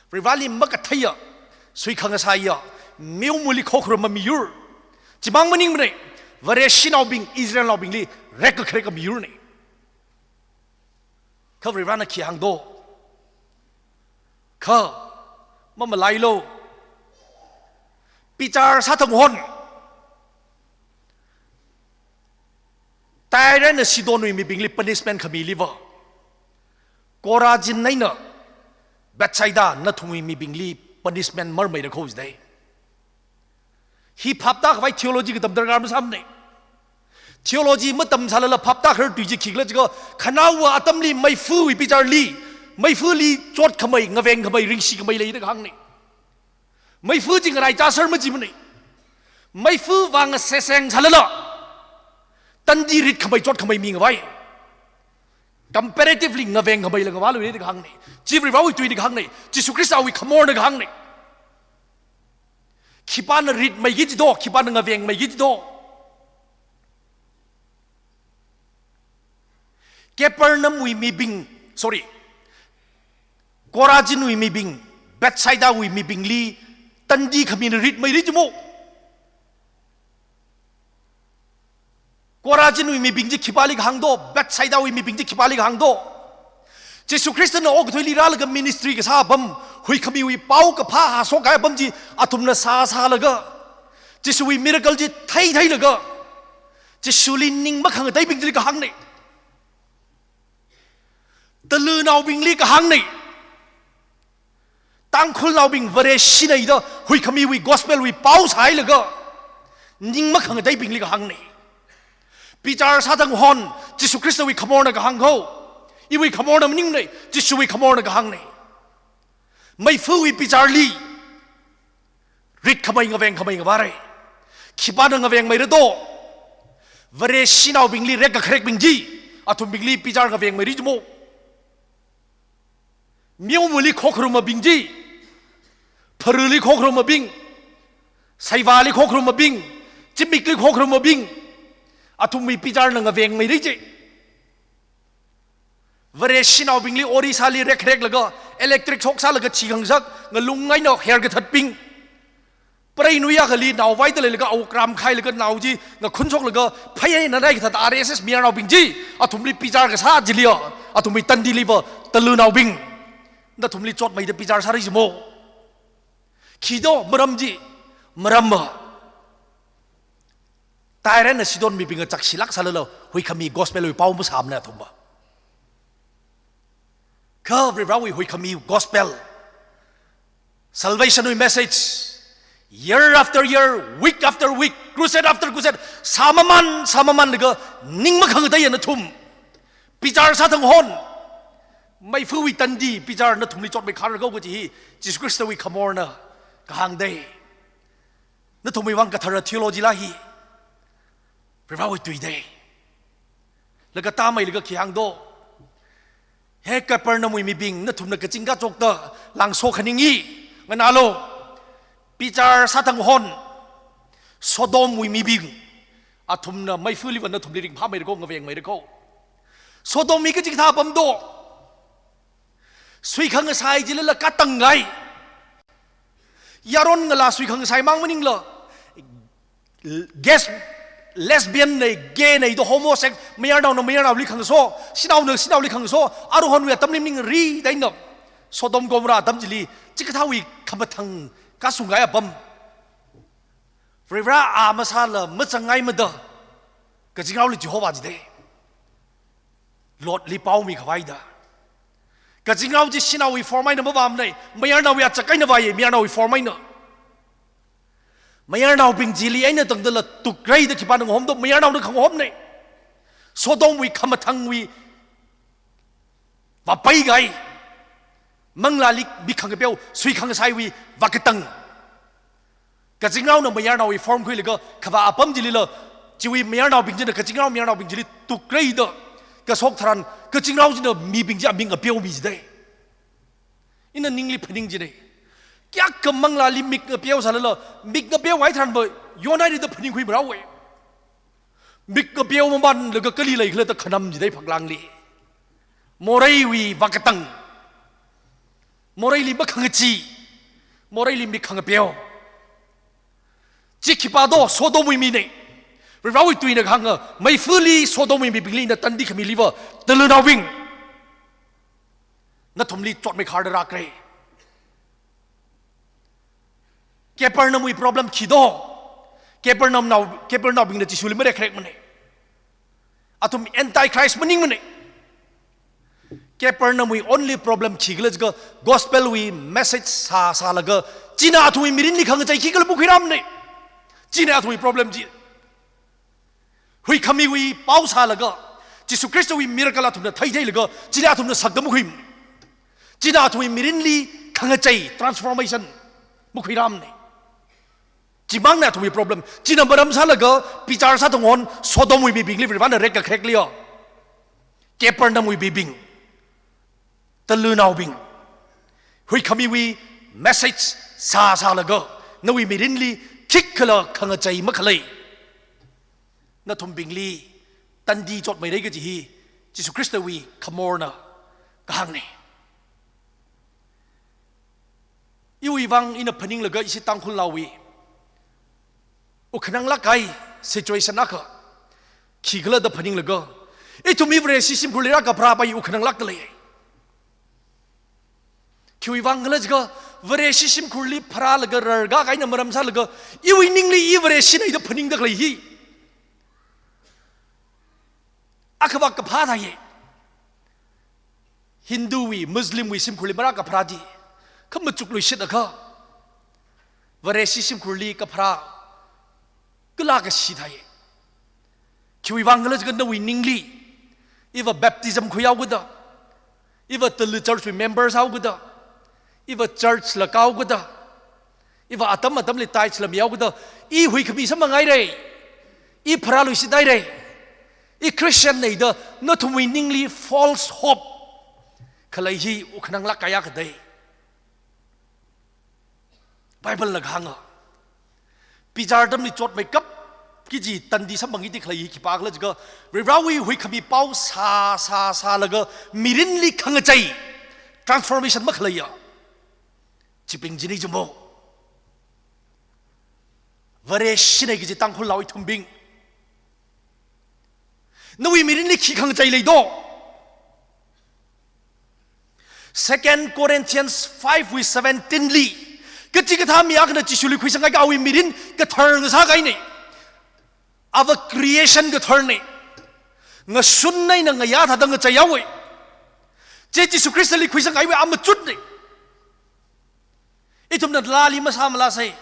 Vareli makatheiya, sui khangasaiya, meomali khokharuma miyur. Chimang maningmanei, Vareshinaobing, Israelnaobingli rekkakhareka miyur nei. Kha Varena khi hāng do. Kha, mamalailo. Bichar sāthang hon. Tyre eina Sidon wui mibingli punishment khamiliva, Korazin eina Bethsaida nathumwui mibingli punishment marmeira kho jidai. Hi phaptākhavai theology katam darkar masāmanei. Theology matamsālala phaptākhar tui chi khikhala jikha, khanaowa atamli meifuwui bicharli, meifuli chotkhamei, ngavengkhamei, ringshikhamei leida kahāng nei. Meifu chi ngaraichāser majimanei. Meifu vang seseng sālala, tandi ritkhamei chotkhamei mi ngavai. Comparatively ngavengkhamei la ngavāluireida kahāng nei. Chi Varewui tuina kahāng nei. Jisu Khristawui khamorna kahāng nei. Khipāna ritmeiki jido, khipāna ngavengmeiki jido. Capernaum wui mibing, sorry, Korazin wui mibing, Bethsaida wui mibingli tandi khamina ritmeira jimo. Korazin wui mibing chi khipāli kahāng do, Bethsaida wui mibing chi khipāli kahāng do. Jisu Khristana okathuili rālaga ministry kasā apam, huikhamiwui pao kaphā hāshok kahai apam chi athumna sāsālaga, Jisuwui miracle chi theitheilaga, Jisuli ning makhangateibing chili kahāng nei. Talinaobingli kahāng nei. Tangkhulnaobing Vareshi nei da huikhamiwui gospel wui pao sāhailaga, ning makhangateibingli kahāng nei. Bichar sāthang hon, Jisu Khristawui khamorna kahāng kho. Iwui khamorna maningnei, Jisuwui khamorna kahāng nei. Meifuwui bicharli ritkhamei ngavengkhamei ngavārai. Khipāna ngavengmeira do. Vareshinaobingli rekkakharekbing chi, athumbingli bichar ngavengmeira jimo. Meomali khokharumabing chi, pharali khokharumabing, seivāli khokharumabing, zimikli khokharumabing, athumwui bicharna ngavengmeira chi. Vareshinaobingli Orishali rekhareklaga, electric shock sālaga thikhangasak, ngalung eina herkathatbing. Preinui akhali nao vaida leilaga, awuk rāmkhailaga nao chi ngakhun shoklaga, phei eina naikathat R S S mayarnaobing chi, athumli bichar kasā chiliya, athumwui tandiliva talinaobing, nathumli chotmeida bichar sāra jimo. Khi do maram chi, maramva Tyre eina Sidon mibingva chakshilāk sālala, huikhami gospel wui pao masāmana athumva. Kha Varewui huikhami gospel, salvation wui message, year after year, week after week, crusade after crusade, sāmaman, sāmamanlaga, ning makhangateiya nathum. Bichar sāthang hon, meifuwui tandi bichar nathumli chotmei kharar kho kaji hi, Jisu Khristawui khamorna kahāng dei. Nathumwui vang kathara theology la hi, Varewui tui dei. Laga tāmeilaga khi hāng do. He Capernaum wui mibing, nathumna kaching kachokta langso khaningi, nganālu. Bichar sāthang hon, Sodom wui mibing, athumna meifuli vāna athumli ringphāmeira kho, ngavengmeira kho. Sodom hi kachi kathā apam do. Suikhangasai chilala katang ngai. Yaron ngalā suikhangasai mang maningla, gas lesbian nei, gay nei, da homosex, mayarnaona mayarnaoli khangaso, shanaona shanaoli khangaso, Aruihonwui atamli maningri da eina, Sodom Gomorrah atam chili, chikathāwui khamathang kasungkahai apam. Varivara a masāla mazangngaimada, kazingraoli chihova jidalei. Lotli pao mikhavaida. Kazingrao chi shanaowui form eina mavāmanei, mayarnaowui achak eina vāya, mayarnaowui form eina. Mayarnaobing chili eina tangdala tukraida khipāna ngahomdo, mayarnaona khangahomnei. Sodomwui khamathangwui vāpaikahai, manglāli mik khangapeo, sui khangasaiwui vākatang. Kazingraona mayarnaowui form khuilaga khavā apam chilila, chiwui mayarnaobing china kazingrao mayarnaobing chili tukraida kashok tharan, kazingrao china mibing chi amik ngapeo mi jidalei. Ina ningli phaning jinei. Kayākha manglāli mik ngapeo sālala, mik ngapeokahai tharanva, yonhairada phaningkhui marao e. Mik ngapeo mamanlaga kali leikhala da khanam jidalei phaklangli. Moreiwui vākatang. Moreili makhangachee. Moreili mik khangapeo. Chi khipādo, Sodomwui minei. Varivarawui tuina kahānga, meifali Sodomwui mibingli ina tandi khamiliva, talanaobing, nathumli chotmeikhar da rākre. Capernaumwui problem khido. Capernaumnao, Capernaubingna Jishuli marekkharekmanei. Athum antichrist maningmanei. Capernaumwui only problem khikhala jiakha, gospelwui message sā, sālaga, china athumwui mirinli khangachei khikhala makhuirāmanei. China athumwui problem chi. Huikhamiwui pao sālaga, Jishu Khristawui miracle athumna theitheilaga, chili athumna sakda makhuimanei. China athumwui mirinli khangachei, transformation, makhuirāmanei. Chimangna athumwui problem. China maram sālaga, bichar sāda ngahon, Sodomwui mibingli Varivarana rekkakharekliya. Capernaumwui mibing, talanaobing, huikhamiwui message sā, sālaga, nawui mirinli khikhala khangachei makhalei. Nathumbingli tandi chotmeira kaji hi, Jishu Khristawui khamorna kahāngnei. Iwui vang ina phaninglaga ishi Tangkhul naowui, ukhanang lākkahai situation akha, khikhala da phaninglaga, ithum i Vareshi shimkhurli rākapharāpai ukhanang lākdalei. Khiwui vang khala jiakha, Vareshi shimkhurli pharālaga rarkakā eina maram sālaga, iwui ningli i Vareshinei da phaningda khalei hi, akhava kaphā thāye. Hinduwui, Muslimwui shimkhurli marākapharā chi, khamachukluishit akha, Vareshi shimkhurli kapharā kala kashi thāye. Khiwui vang khala jiakha nawui ningli, iva baptism khuihaokada, iva tala churchwui members haokada, iva church la kāhaokada, iva atam atamli tithes la mihaokada, i huikhami samphanghairei, i pharāluishithairei, i Christian nei da nathumwui ningli false hope khalei hi ukhanang lākkahai akha dei. Biblena kahānga, bichar atamli chotmeikap kaji tandi samphangki da khalei hi khipākhala jiakha, Varivarawui huikhami pao sā, sā, sālaga mirinli khangachei, transformation makhaleiya, chibing chini chimo. Vareshinei kaji Tangkhul nao ithumbing, nawui mirinli khi khangachei leido? Second Corinthians five wui seventeen li, kachikathā mi akhana Jishuli khuisanghaiakha awui mirin kathar ngasākahainei. Ava creation katharnei. Ngashun eina ngayā thāda ngacheihaowei. Chi Jishu Khristali khuisanghaiwui amachutnei. Ithumna lali masāmala sai.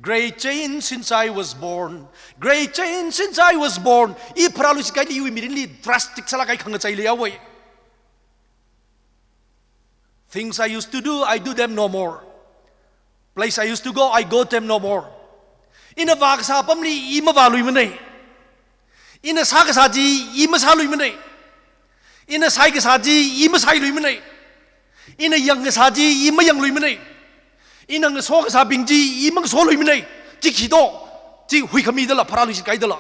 Great change since I was born. Great change since I was born. I pharāluishit kahaili iwui mirinli drastic sālākkahai khangachei leihaowei. Things I used to do, I do them no more. Place I used to go, I go them no more. Ina vākasā apamli i mavāluimanei. Ina sākasā chi i masāluimanei. Ina shaikasā chi i mashailuimanei. Ina yangkasā chi i mayangluimanei. Ina ngasokasābing chi i mangasoluimanei. Chi khido? Chi huikhamidala, pharāluishit kahaidala.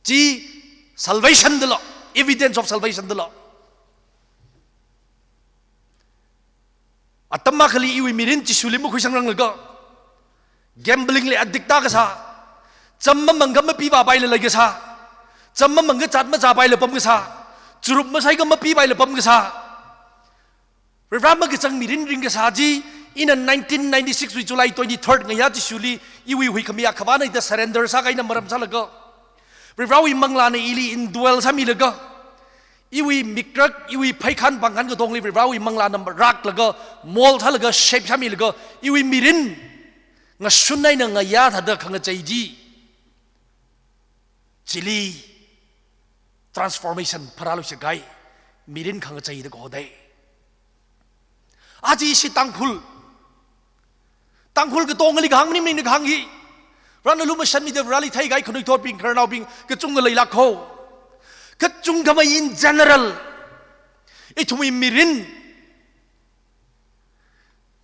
Chi salvation dala, evidence of salvation dala. Atam akhali iwui mirin Jishuli makhuisangranglakha, gambling li addict tākasā, Cham mamangakha mapivāpaila leikasā. Cham mamangakha zat mazāpaila pamkasā. Churup masaikha mapivāpaila pamkasā. Varivara makachang mirin ringkasā chi, ina nineteen ninety-six wui July twenty-third ngayā Jishuli, iwui huikhami akhavana ida surrender sākahai eina maram sālaga, Varivarawui manglāna ili indwell sāmilaga, iwui mikrak, iwui phaikhan pangkhan katongli Varivarawui manglāna rāklaga, mold sālaga, shape sāmilaga, iwui mirin ngashun eina ngayā thāda khangachei chi, chili transformation pharāluishit kahai, mirin khangachei da kaho dei. Aja ishi Tangkhul, Tangkhul katongali kahāng maning maning da kahāng hi. Varena lumashanmida Vareli theikahai khanuithotbing, khararnaobing kachungkha leilāk ho. Kachungkhamei in general, ithumwui mirin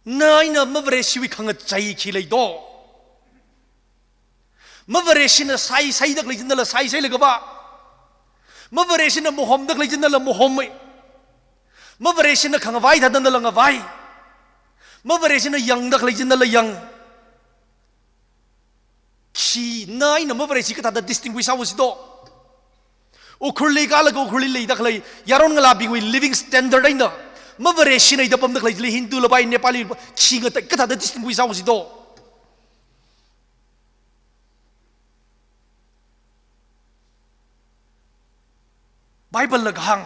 na eina Mavareshiwui khangachei khi lei do? Mavareshina saisaida khalei chi nala saisailaga vā. Mavareshina mahomda khalei chi nala mahom mai. Mavareshina khangavai thāda nala ngavai. Mavareshina yangda khalei chi nala yang. Khi na eina Mavareshi kathāda distinguish sāusi do? Ukhrulli kālaga Ukhrulli leida khalei yaron ngalābingwui living standard eina Mavareshina ida pamda khalei chili Hindu lapai, Nepali lapai, khi ngatei kathāda distinguish sāusi do? Bible la kahāng,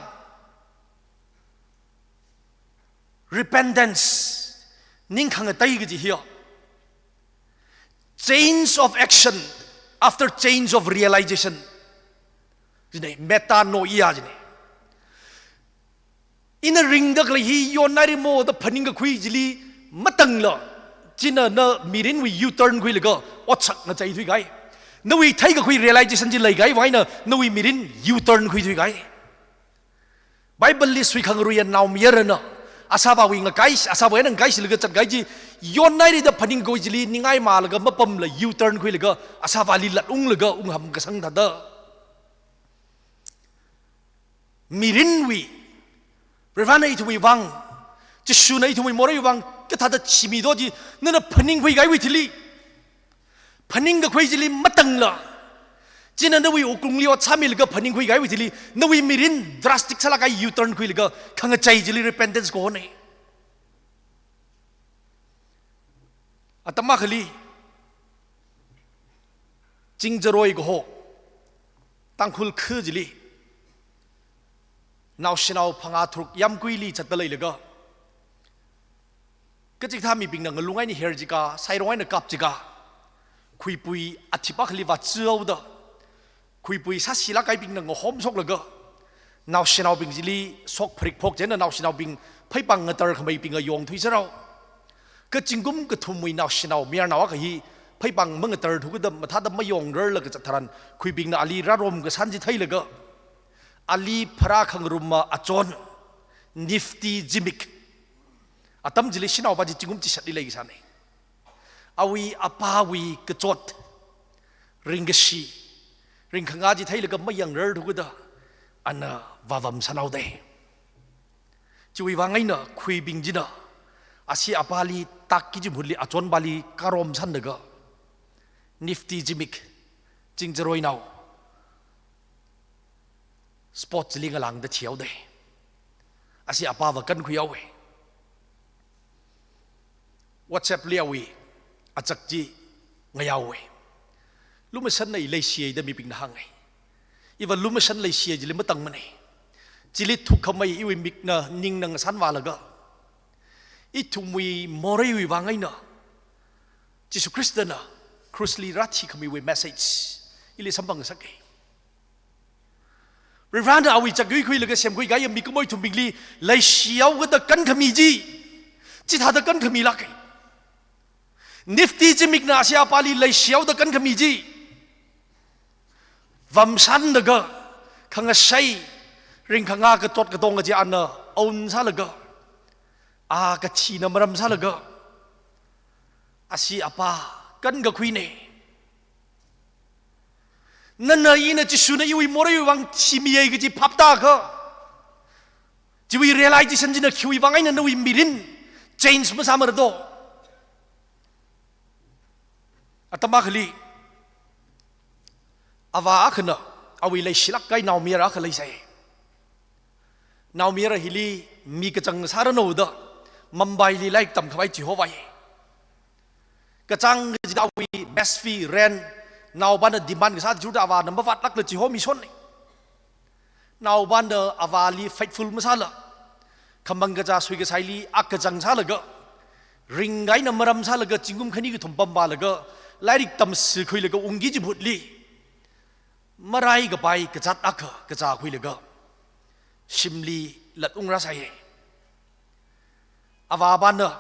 repentance, ning khangatei kaji hiya, change of action after change of realization. Jine, metanoia jine. Ina ringda khalei hi yonnairimo da phaningkakhui chili matangla, china na mirinwui U-turn khuilaga otsak ngacheithui kahai. Nawui theikakhui realization chi leikahai vang eina nawui mirin U-turn khuithui kahai. Bible li suikhangaruiya naomayarana asāvāwui ngakai, asāvā eina ngakaishilaga zatkahai chi, yonnairida phaningkakhui chili ningai malaga mapamla U-turn khuilaga asāvāli latunglaga ungham kasang thāda. Mirinwui, Varivarana ithumwui vang, Jishuna ithumwui moreiwui vang kathāda thimi do chi, nana phaningkhui kahaiwui thili, phaningkakhui chili matangla, china nawui wuklungli ot sāmilaga phaningkhui kahaiwui thili, nawui mirin drastic sālāk kahai U-turn khuilaga khangachei chili repentance kahona. Atam akhali, Chingjaroi kaho Tangkhul kha chili, naoshinao phangā tharuk yāmguili zatda leilaga, kachikathā mibingna ngalung eina her jiakha, sairong eina kap jiakha, khuipui athip akhali vāchao da, khuipui sāshilāk kahaibingna ngahomshoklaga, naoshinaobing chili shok pharik phok chieina naoshinaobing phaipāng ngatar khameibinga yongthuiserhao. Kha zingkum kathumwui naoshinao mayarnao akha hi phaipāng mangatarthu kajida mathāda mayongrarlaga zat tharan, khuibingna ali rārom kasān chi theilaga, ali pharā khangarumma achon, Nifty Zimik. Atam chili shanaova chi zingkum chishatli leikasāna. Awui apāwui kachot, ringkashi, ringkhanga chi theilaga mayangrarthu kajida, ana vāvamsānao dei. Chiwui vang eina khuibing china ashi apāli tākki kaji mahutli achonpāli karomsānlaga, Nifty Zimik, Chingjaroinao, spot chili ngalāngda thihaoda. Ashi apāva kankhuihaowa. WhatsApp li awui achak chi ngayāhaowa. Lumashanna leishi haida mibingna hānga. Iva lumashan leishi hai chili matangmana. Chili thukkhamei iwui mikna ningna ngasānvālaga, ithumwui moreiwui vang eina Jishu Khristana krusli rāthikhamiwui message ili samphangngasaka. Varivarana awui chak yuikhuilaga semkhui kahai mikumo ithumbingli leishihaokida kankhami chi, chithāda kankhamilāka. Nifty Zimikna ashi apāli leishihaoda kankhami chi, vamsānlaga, khangashei, ringkhanga kachot katonga chi ana own sālaga, a kathina maram sālaga, ashi apā kankakhuina. Nana ina Jishuna iwui moreiwui vang thimihai kaji phaptākha, chiwui realization china khiwui vang eina nawui mirin change masāmara do? Atam akhali, Avā akhana, awui leishilāk kahai naomayara akha leisai. Naomayara hili mi kachang sāranu da, Mumbaili lairik tamkhavai chihova ye. Kachāng kajida awui mess fee, rent, naopana demand kasā chida avāna mavātlākla chihomi shon ne. Naopana avāli faithful masāla, khamang kachā sui kasaili akachang sālaga, ringkahaina maram sālaga, zingkum khani kathum pamvālaga, lairik tamsi khuilaga ungki kaji mahutli, marai kapai kazāt akha kachā khuilaga, shimli latungra sāye. Avāvana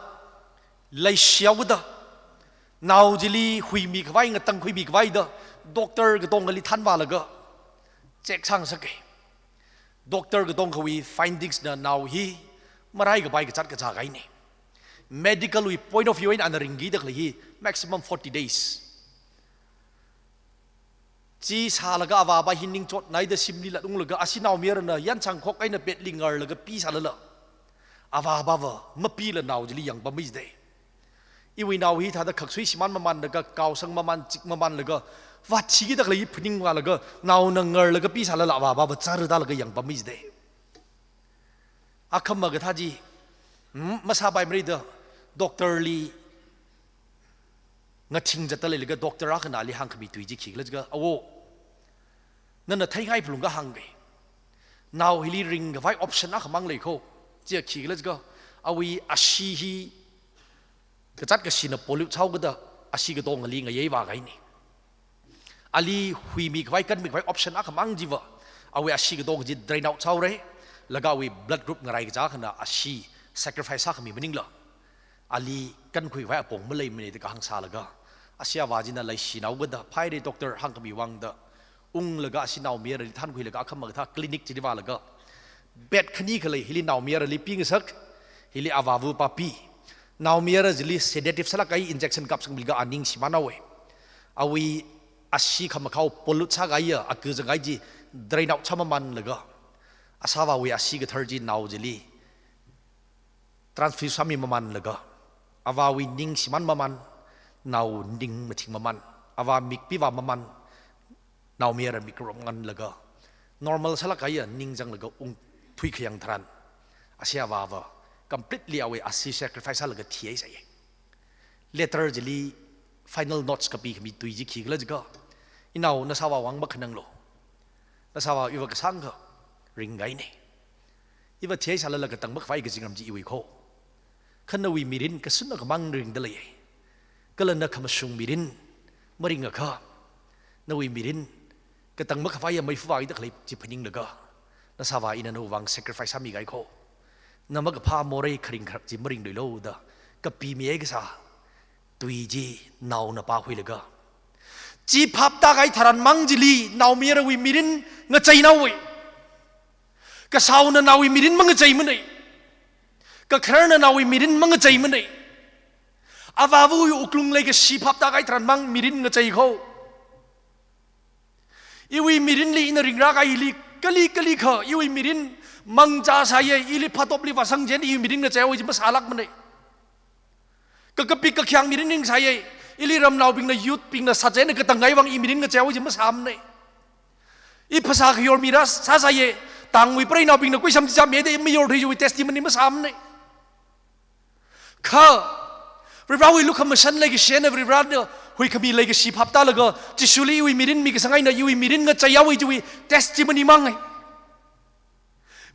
leishihaoda, nao chili huimikhavai, ngatangkhuimikhavai da, doctor katongali thanvālaga, check sāngasake. Doctor katongkhawui findings na nao hi marai kapai kazāt kachā kahai ne. Medical wui point of view eina ana ringkida khalei hi maximum forty days. Chi sālaga avāva hi ningchotnaida shimli latunglaga, ashi naomayarana yanchang khok eina bedli ngarlaga pi sālala, avāvava mapila nao chili yangpammi jide. Iwui nao hi thāda khaksui shimān mamanlaga, kaosang maman, chik mamanlaga, vāthikida khalei hi phaningvālaga, naona ngarlaga pi sālala avāvava chara tālaga yangpammi jide. Akhama kathā chi, hmm, masāpaimara da, doctor li ngathing zatda leilaga doctor akhana ali hāngkhami tui chi khikhala jiakha, awo, nana theingai phalungkha hāngke. Nao hili ringkhavai option akhamang lei kho. Chi khikhala jiakha, awui ashee hi kazāt kashina pollute sāhaoda, ashee katongali ngayei vākahai ne. Ali huimikhavai, kanmikhavai option akhamang chiva, awui ashee katong chi drain out sāhaora, laga awui blood group ngarai kachā akhana ashee sacrifice sākhami maningla, ali kankhuikhavai apong maleimana da kahāng sālaga, ashi avā china leishinaoda, phaire doctor hāngkhami vang da, unglaga ashi naomayarali thankhuilaga akhama kathā clinic chili vālaga, bed khani khalei hili naomayarali pingasak, hili avāva papi. Naomayara chili sedative sālāk kahai injection kapsangmilaga aning shimānhaowe. Awui ashee khamakhao pollute sākahaiya, akazang kahai chi drain out sāmamanlaga, ashavāwui ashee kathar chi nao chili transfuse sāmi mamanlaga, avāwui ning shimān maman, nao ning mathing maman, avā mik pivā maman, naomayara mik rom nganlaga, normal sālāk kahaiya ning zanglaga ungthui khayang tharan, ashi avāva completely awui ashee sacrifice sālaga thihai sāye. Letter chili final notes kapikhami tui chi khikhala jiakha, inao, nashavāwui vang makhananglu. Nashavā iva kasāngkha ringkahai ne. Iva thihai sālala katang makhavai kazingram chi iwui kho. Kha nawui mirin kashun akhamang ringda leiye. Kala na khamashung mirin maringakha, nawui mirin katang makhavaiya meifa vāida khalei chi phaninglaga, nashavā ina nawui vang sacrifice sāmikahai kho. Na makaphā morei kharing kharak chi maringluilu da kapimihai kasā tui chi naona pākhuilaga, chi phap tākahai tharan mang chili naomayarawui mirin ngacheinaowe. Kashaona naowui mirin mangacheimane. Kakhararna naowui mirin mangacheimane. Avāvawui wuklung leikashi phap tākahai tharan mang mirin ngachei kho. Iwui mirinli ina ringrākahaili kali kalikha iwui mirin mangzā sāye, ili phatopli vāsang chieina iwui mirin ngacheihaowe chi masālākmane. Kakapik kakhayang mirin ringsāye, ili ramnaobingna, youth bingna sat chieina katang kahai vang i mirin ngacheihaowe chi masāmane. I phasā khayor mi rāsāsāye, tangwui preinaobingna kuisam chi chāmye da i mayorthui chiwui testimony masāmane. Kha Varivarāwui lukhamashan leikashi eina Varivarāna huikhami leikashi phap tālaga, Jishuli iwui mirin mikasang eina iwui mirin ngacheihaowe chiwui testimony mangai.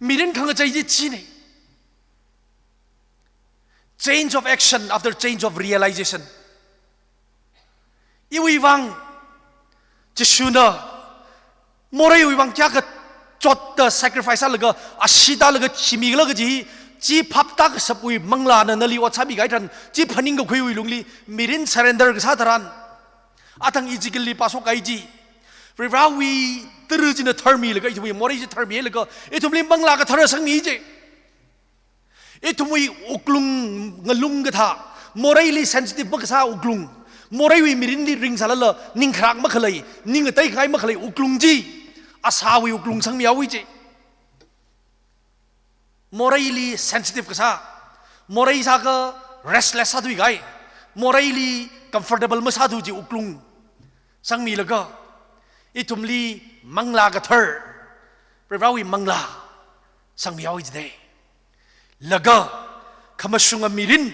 Mirin khangachei chi chine. Change of action after change of realization. Iwui vang Jishuna moreiwui vang kayākha chotta sacrifice sālaga, ashee tālaga thimikhala kaji, chi phap tākashapwui manglāna nali ot sāmikahai tharan, chi phaningkakhuiwui lungli mirin surrender kasā tharan, athang Ezekielli pāshokkahai chi, Varivarāwui tara china tharmilaga, ithumwui morei chi tharmilaga, ithumli manglā kathara sangmi chi. Ithumwui wuklung ngalung kathā, moreili sensitive makasā wuklung, moreiwui mirinli ringsālala ningkharak makhalei, ning ateikhangai makhalei wuklung chi, asāwui wuklung sangmihaowe chi. Moreili sensitive kasā, morei sākha restless sāthuikahai, moreili comfortable masāthu chi wuklung sangmilaga, Ithumli Manglā Kathara, Varivarāwui Manglā sangmihaowa jidalei. Laga khamashunga mirin,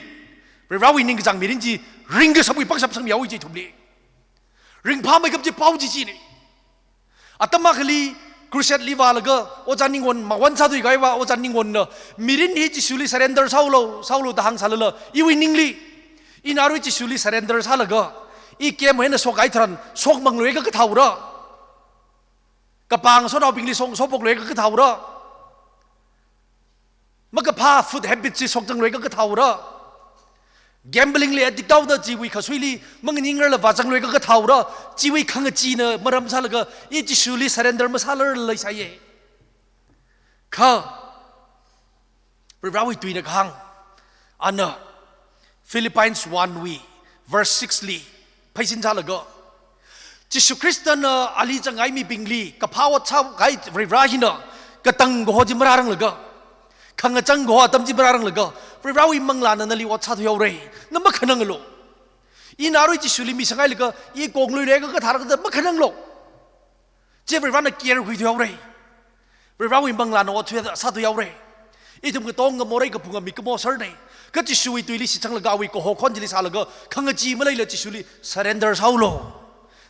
Varivarāwui ningkachāng mirin chi ringkashapwui pangshap sangmihaowa ji ithumli. Ringphāmeikap chi pao chi china. Atam akhali crusade li vālaga Ojā Ningwon mawon sāthuikahai va, Ojā Ningwonna mirin hi Jishuli surrender sāhaolu, sāhaolu da hāngsālala, iwui ningli, ina arui Jishuli surrender sālaga, i camp eina shokkahai tharan shokmanglui kakathā haora. Kapāng shanaobingli shok, shokphoklui kakathā haora. Makaphā food habit chi shokchanglui kakathā haora. Gambling li addict haoda chiwui khasuili manganingrarla vāchanglui kakathā haora. Chiwui khangachee na maram sālaga i Jishuli surrender masālarla leisāya. Kha Varivarāwui tuina kahāng, ana Philippians one wui verse six li pheisin sālaga, Jishu Khristana ali zanghai mibingli kaphā ot sākahai Varivarā hina katang kaho chi marāranglaga, khangachang kaho atam chi marāranglaga, Varivarāwui Manglāna nali ot sāthuihaora, na makhananglu. Ina arui Jishuli mi sanghailaga i konglui leka kathārakta makhananglu. Chi Varivarāna care khuithuihaora. Varivarāwui Manglāna ot sā, sāthuihaora. Ithum katonga morei kaphunga mikumo sārana. Kha Jishuwui tuili shitsanglaga awui kaho khon chili sālaga, khangachee maleila Jishuli surrender sāhaolu.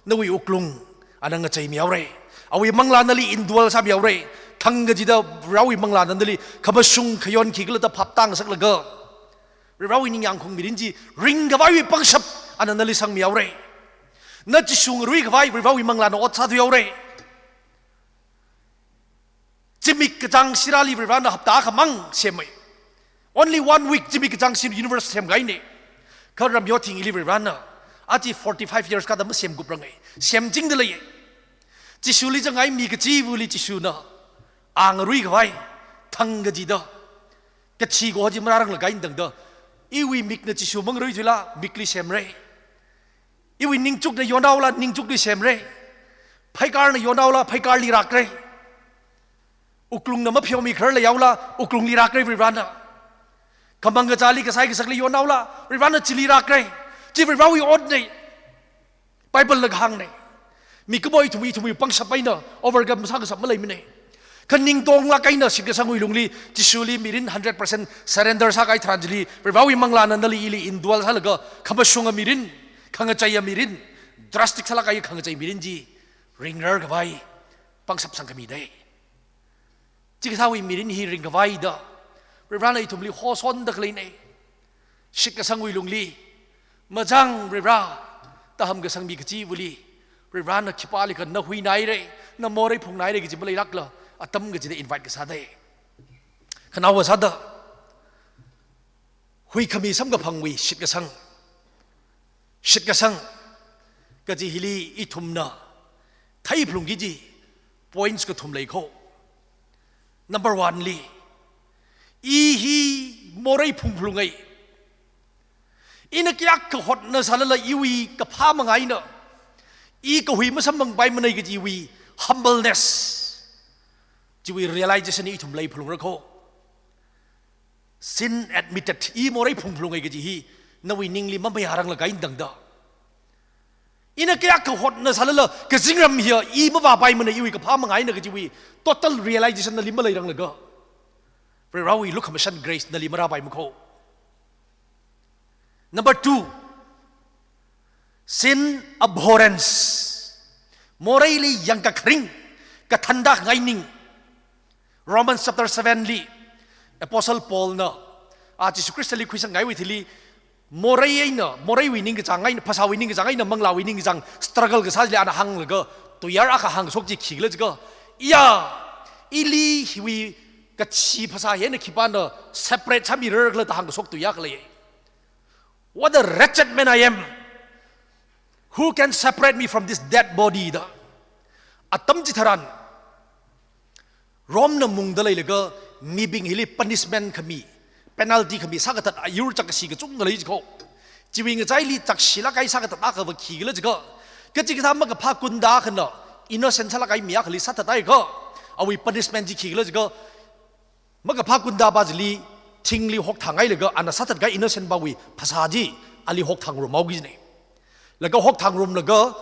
Nawui wuklung ana ngacheimihaora. Awui Manglā nali indwell sāmihaora. Thang kachida Varivarāwui Manglāna nali khamashung khayon khikhala da phaptāngasaklaga, Varivarāwui ningyāngkhaung mirin chi ringkhavaiwui pangshap ana nali sangmihaora. Na Jishu ngaruikhavai Varivarāwui Manglāna ot sāthuihaora. Zimik kachāng sirāli Varivarāna hapta akhamang semhai. Only one week zimik kachāng sirā universe semkahaina. Kha ramyo thingli Varivarāna aja forty-five years kathā masemkuprangai. Semchingda leiya. Jishuli zanghai mi kachivali Jishuna a ngaruikhavai thang kachida kathi kaho chi marāranglakha eina tangda, iwui mikna Jishu mangaruithuila mikli semra. Iwui ningchukna yonhaola ningchukli semra. Pheikarna yonhaola pheikarli rākra. Wuklungna mapheomikharar leihaola wuklungli rākra Varivarāna. Khamang kachāli kasai kasakli yonhaola Varivarāna chili rākra. Chi Varivarāwui otna. Bible na kahāngna. Mikumo ithum ithumwui pangshap eina overcome sākashap maleimana. Kha ningtonglāk eina shitkasangwui lungli Jishuli mirin hundred percent surrender sākahai tharan chili Varivarāwui Manglāna nali ili indwell sālaga khamashunga mirin, khangacheiya mirin, drastic sālāk kahai khangachei mirin chi ringrarkhavai pangshap sangkhamidalei. Chikathāwui mirin hi ringkhavaida Varivarāna ithumli hosonda khaleina. Shitkasangwui lungli, mazang Varivarā, taham kasangmi kachivali Varivarāna khipālikha na huinaira, na morei phungnaira kaji maleilākla, atam kachida invite kasādalei. Khanaowa sāda, huikhami samkaphangwui shitkasang. Shitkasang kaji hili ithumna theiphalungki kaji points kathum leikho. Number one li, i hi morei phungphalungai. Ina kayākha hotnasālala iwui kaphā manga eina i kahui masampangpaimana kajiwui humbleness, chiwui realization ithum leiphalungrakho. Sin admitted, i morei phungphalungai kaji hi nawui ningli mamayāranglakha eina tangda, ina kayākha hotnasālala kazingram hiya i mavāpaimana iwui kaphā manga eina kajiwui total realization nali maleiranglaga, Varivarāwui lukhamashan grace nali marāpaimakho. Number two, sin abhorrence. Moreili yangkakharing, kathanda khangai ning. Romans chapter seven li Apostle Paul na, a, Jishu Khristali khuisanghaiwui thili, morei eina, moreiwui ningkachāng eina, phasāwui ningkachāng eina manglāwui ningkachāng struggle kasā chili ana hānglaga, tuiyār akha hāngkashok chi khikhala jiakha, iya, ili hiwui kathi phasā hi eina khipāna separate sāmirarkhala da hāngkashok tuiyār akha lei. What a wretched man I am. Who can separate me from this dead body? Da. Atam chitharan, Rome na mungda leilaga mibing hili punishment khami, penalty khami sākathat ayur chakkashi kachungkha lei jikho. Chiwui ngachaili chakshilāk kahai sākathat akhava khikhala jiakha, kachikathā makaphā gunda akhana innocent sālāk kahai mi akhali sāthathaiakha, awui punishment chi khikhala jiakha, makaphā gunda pa chili thingli hokthānghailaga ana sāthatkahai innocent pawui phasā chi ali hokthāngrumhaoki kajina. Laga hokthāngrumlaga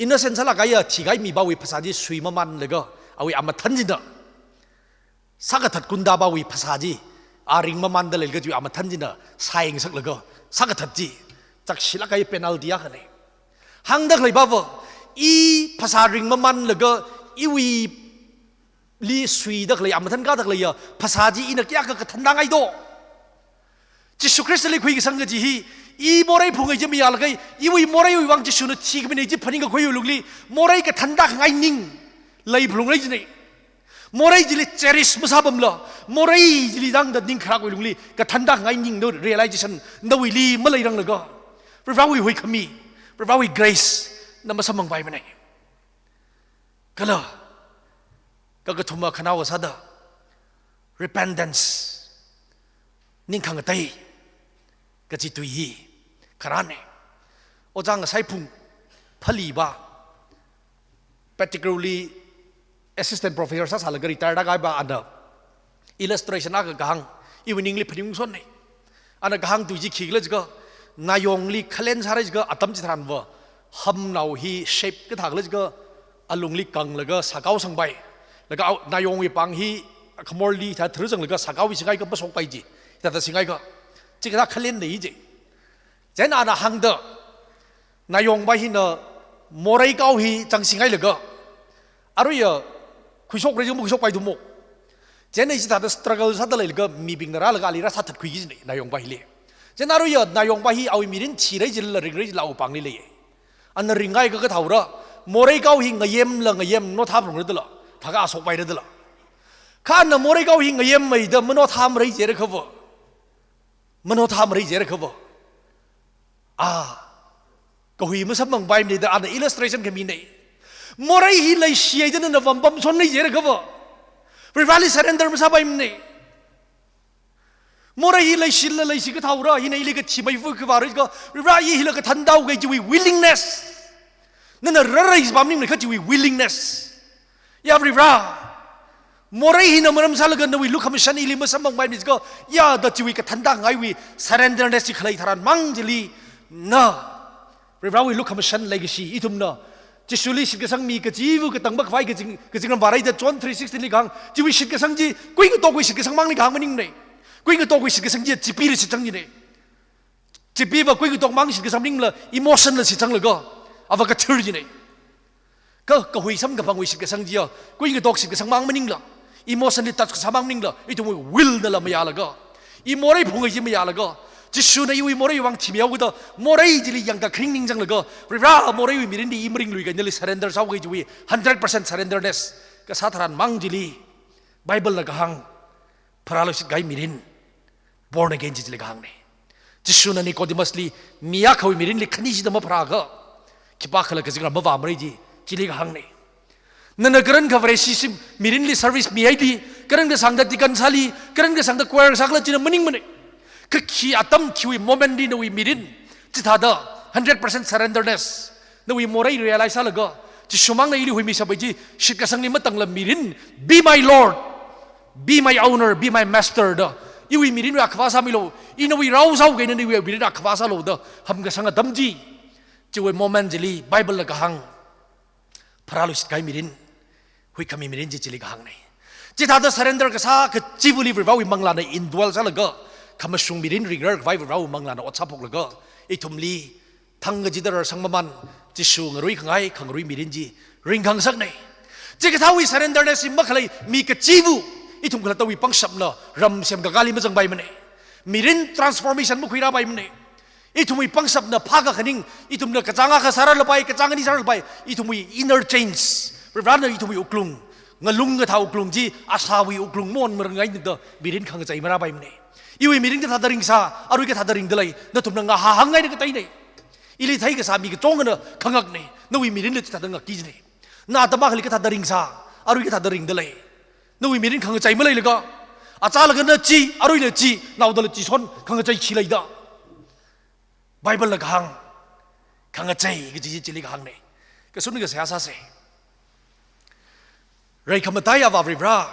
Innocent sālāk kahaiya thikahai mipāwui phasā chi suimamanlaga, awui amathān china, sākathat kundapāwui phasā chi, a ringmamanda leilaga chiwui amathān china sāyangsaklaga sākathat chi, chakshilāk kahai penalty akhana. Hāngda khaleipāva, i phasā ringmamanlaga, iwuili suida khalei, amathān kāda khaleiya phasā chi ina kayākha kathānda ngai do? Jishu Khristali khuikasang kaji hi, i morei phungai chi mayālaga, iwui moreiwui vang Jishuna thikhamina chi phaningkakhuiwui lungli, morei kathānda khangai ning leiphalungra jina. Morei chili cherish masāpamla, morei chili tangda ning kharākwui lungli kathānda khangai ning no realization nawuili maleiranglaga, Varivarāwui huikhami, Varivarāwui grace na masamphangpaimana. Kala, kakathuma khanaowa sāda, repentance, ning khangatei kaji tui hi kharāna. Ojā Ngasaiphung Phalipā, particularly assistant professor sāsālaga retire da kahaipa ana illustration akha kahāng iwui ningli phaningungshonna. Ana kahāng tui chi khikhala jiakha, nayongli khalen sāra jiakha atam chitharanva, hamnao hi shape kathā khala jiakha, alungli kanglaga sākao sangpai. Laga au, nayongwui pāng hi khamorli thā tharzanglaga sākaowui singaiakha mashokpai chi, thāda singaiakha, chikathā khalenna hi chi. Chieina ana hāngda, nayongpa hina morei kao hi chang singhailaga, aruiya khuishokra jiakha makhuishokpai thumo. Chieina chithāda struggle sāda leilaga mibingna rālaga ali rāsāthatkhuiki jina nayongpa hili. Chieina aruiya nayongpa hi awui mirin thira jilala ringra jilala awui pāngli leiya. Ana ringhaiakha kathāora, morei kao hi ngayemla ngayem naothā phalungra dala, thākha a shokpaira dala. Kha ana morei kao hi ngayemmeida manaothāmara jiakha va, manaothāmara jiakha va, a, kahui masamphangpaimana da ana illustration khamina. Morei hi leishihaida nana vampamshonna jiakha va, Varivarāli surrender masāpaimana. Morei hi leishila leishi kathāora, hina ili kathi maifu kavāra jiakha, Varivarā i hila kathānda haoga chiwui willingness. Nana rārai pamningmana kajiwui willingness. Ya Varivarā, morei hina maram sālaga nawui lukhamashan ili masamphangpaimana jiakha, ya da chiwui kathānda khangaiwui surrenderness chi khalei tharan mang chili na, Varivarāwui lukhamashan leikashi ithumna, Jishuli shitkasang mi kachiva katang makhavai kazing, kazingram vāra da John three sixteen li kahāng, chiwui shitkasang chi kuingatokwui shitkasang mangli kahāng maningmana. Kuingatokwui shitkasang chi chipira shitsang jina. Chipiva kuingatok mang shitkasang maningla, emotion la shitsanglaga, ava kathir jina. Ka, kahui samkaphangwui shitkasang chiya, kuingatok shitkasang mang maningla, emotion li touch kasā mang maningla, ithumwui will nala mayālaga, i morei phungai chi mayālaga, Jishuna iwui morei vang thimihaoda, morei chili yangkakharing ningchanglaga, Varivarā moreiwui mirinli i maringlui kahaina ili surrender sāhaoga chiwui, hundred percent surrenderness kasā tharan mang chili, Bible na kahāng, pharāluishit kahai mirin, born again chi chili kahāngna. Jishuna Nicodemus li, mi akhawui mirinli khani shida mapharāakha, khipākhala kazingram mavāmara chi, chili kahāngna. Nana karankha Vareshi shim mirinli service mihaili, karankha sangda deacon sāli, karankha sangda choir sākhala china maningmana. Kha khi atam khiwui moment li nawui mirin, chithāda hundred percent surrenderness, nawui morei realize sālaga, Jishu mangna ili huimishappai chi, shitkasangli matangla mirin, "Be my Lord, be my owner, be my master" da, iwui mirinwui akhavā sāmilu, i nawui rao sāhaoga eina nawui mirin akhavā sālu da, hamkasang atam chi, chiwui moment chili Bible na kahāng, pharāluishit kahai mirin, huikhami mirin chi chili kahāngna. Chithāda surrender kasā kachivali Varivarāwui manglāna indwell sālaga, khamashung mirin ringrar khavai Varivarāwui manglāna ot sāphoklaga, ithumli thang kachida rarsang maman, Jishu ngarui khangai, khangarui mirin chi ringkhangasakna. Chikathāwui surrenderness hi makhalei mi kachiva, ithum khalattawui pangshapna ram semkakāli mazangpaimana. Mirin transformation makhuirāpaimana. Ithumwui pangshapna phākakhaning, ithumna kachāng akha sāralapai, kachāng ani sāralapai, ithumwui inner change, Varivarāna ithumwui wuklung, ngalung kathā wuklung chi, asāwui wuklung maonmarāngaina da, mirin khangachei marāpaimana. Iwui mirin kathāda ringsā, arui kathāda ringda lei, nathumna ngahāngngaina kateina. Ili theikasā mi kachungkhana khangakna, nawui mirinla chithāda ngakki jina. Na atam akhali kathāda ringsā, arui kathāda ringda lei. Nawui mirin khangachei maleilaga, achālaga na chi, aruila chi, naodala chi shon, khangachei khi leida. Bible na kahāng, khangachei kaji chi chili kahāngna. Kashung kashai sāsa. Reikhamataiya Avā Varivarā,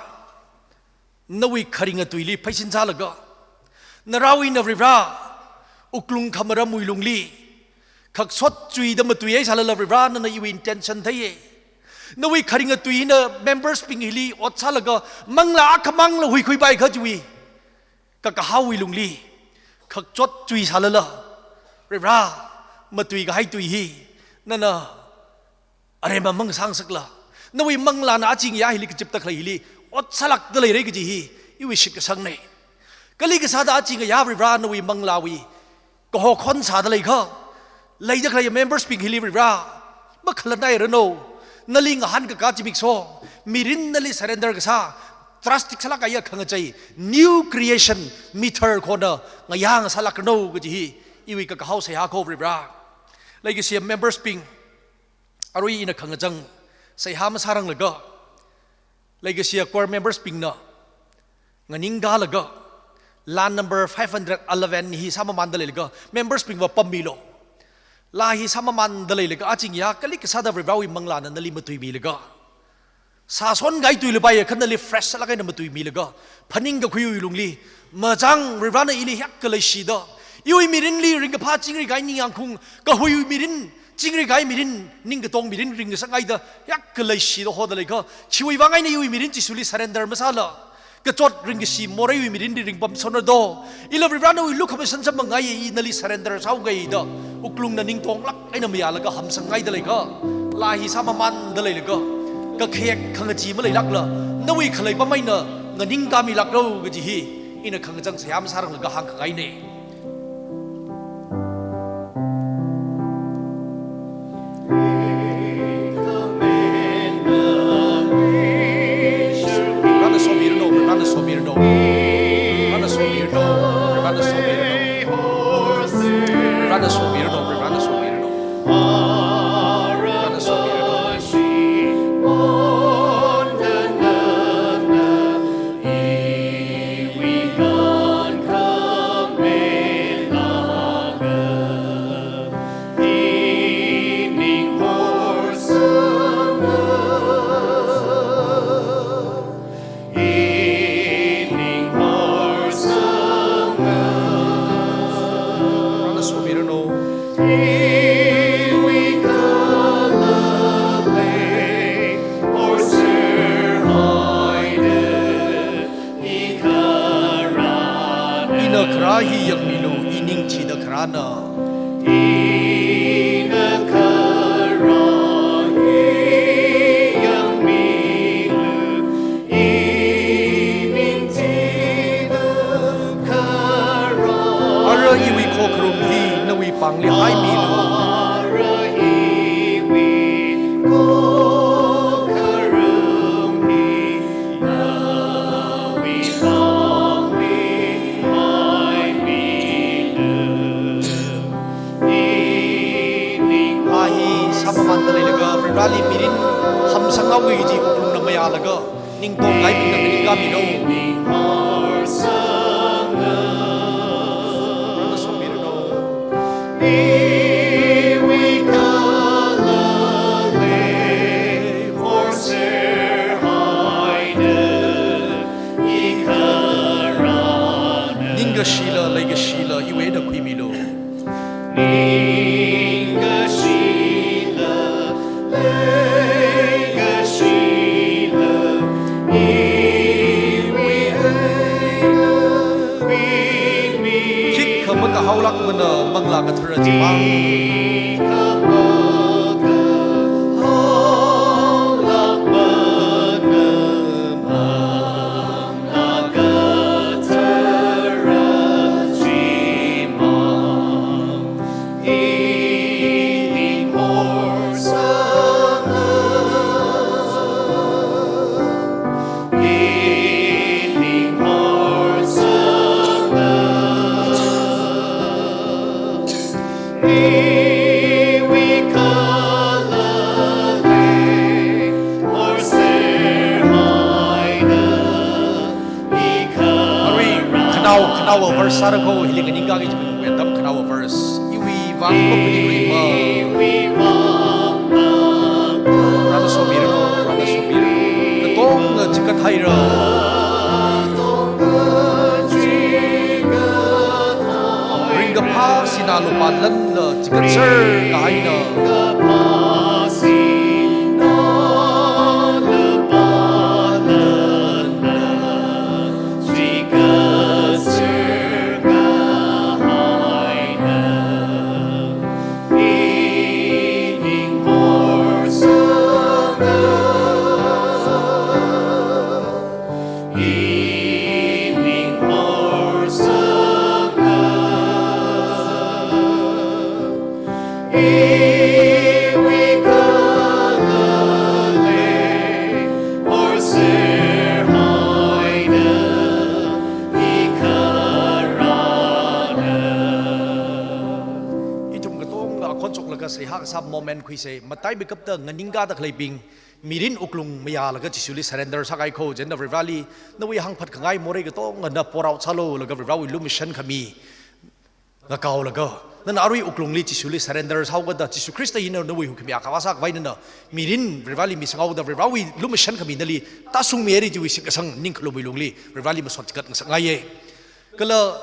nawui kharinga tuili pheisin sālaga, narao eina Varivarā, wuklung khamaramwui lungli, Khakchot chuida matuihai sālala Varivarā nana iwui intention theiya. Nawui kharinga tui hina members bing hili ot sālaga manglā akhamangla huikhuipai kha chiwui kakahaowui lungli. Khakchot chui sālala Varivarā matuikahai tui hi nana aremma mangasāngasakla, nawui manglāna achi ngayā hili kachipta khalei hili ot sālākda leira kaji hi iwui shitkasangnei. Kali kasāda achi ngayā Varivarā nawui manglāwui kaho khon sāda leikha, leida khalei members bing hili Varivarā makhalatnai ranu, nali ngahānkakā zimiksho, mirin nali surrender kasā, drastic sālāk kahaiya khangachei, new creation mithar khona ngayā ngasālāk ranu kaji hi iwui kakahao seihā kho Varivarā. Leikashiya members bing, arui ina khangachang seihā masāranglaga, leikashiya choir members bingna nganingkalaga, laa number five hundred eleven hi sāmamānda leilaga members bingva pammilu. Laa hi sāmamānda leilaga achi ngayā kali kasāda Varivarāwui manglāna nali matuimilaga, sāshonkahai tui lupaiya kha nali fresh sālāk eina matuimilaga, phaningkakhuiwui lungli, machang Varivarāna ili hiyākha leishida, iwui mirinli ringkaphā chingri kahai ningyāngkhaung, kahui mirin, chingri kahai mirin, ningkatong mirin ringngasakngaida hiyākha leishida hoda leikha, chiwui vang eina iwui mirin Jishuli surrender masāla, kachot ringkashi moreiwui mirinli ringpamshonra do. Ila Varivarā nawui lukhamashan samphangngaiya, i nali surrender sāhaokida wuklungna ningtonglāk eina mayālaga hamsangngaida leikha, laa hi sāmamānda leilaga, kakhek khangachee maleilākla, nawui khalei pam eina nganingkamilāklu kaji hi ina khangachang seihā masāranglaga hāngkhangainei. Varivarāna somiranu, Varivarāna somiranu, Varivarāna somiranu, Varivarāna somiranu. Varivarāna somiranu, Varivarāna somiranu. Varivarāna somiranu. Varivarāna somiranu. Ina kharā hi yangmilu, i ning thida kharāna. Ina kharā hi yangmilu, i ning thida kharā. Ara iwui khokharum hi nawui pāngli haimilu. Ara iwui khokharum hi nawui pāngli haimilu. Laa hi sāmamānda leilaga, Varivarāli mirin hamsanghaoki kaji wuklungna mayālaga, ningtong kahaibingna nganingkamilu. Varivarāna somiranu. Ningkashila, leikashila, iwui eina khuimilu. Ningkashila, leikashila, iwui eina khuimilu. Khikha makahaolākmana Manglā Kathara chimang. Khikha makahaolākmana Manglā Kathara chimang. I ning horsanglu. I ning horsanglu. Iwui khalatli horser haida. Arui khanaowa, khanaowa verse sāra kho, hili nganingkaki kaji bing, atam khanaowa verse. Iwui vang makhuiluima. Varivarāna somiranu, Varivarāna somiranu. Katonga chikathaira. Ringkaphā sinā lupā lanla Chikatser kahaina. Ithum katonga akhon choklaga seihā kasā moment khuisei, mataimeikapta nganingkāda khaleibing, mirin wuklung mayālaga Jishuli surrender sākahai kho, chieina Varivarali nawui hāngphat khangai morei katonga na pour out sālu laga Varivarawui lumashan khami ngakaolaga, nana arui wuklungli Jishuli surrender sāhaokada, Jishu Khrista hina nawui huikhami akhavā sākhavai nana mirin Varivarali misanghaoda, Varivarawui lumashan khami nali tāshungmihaira chiwui shitkasang ningkhalumwui lungli Varivarali masot chigat ngasakngaiya. Kala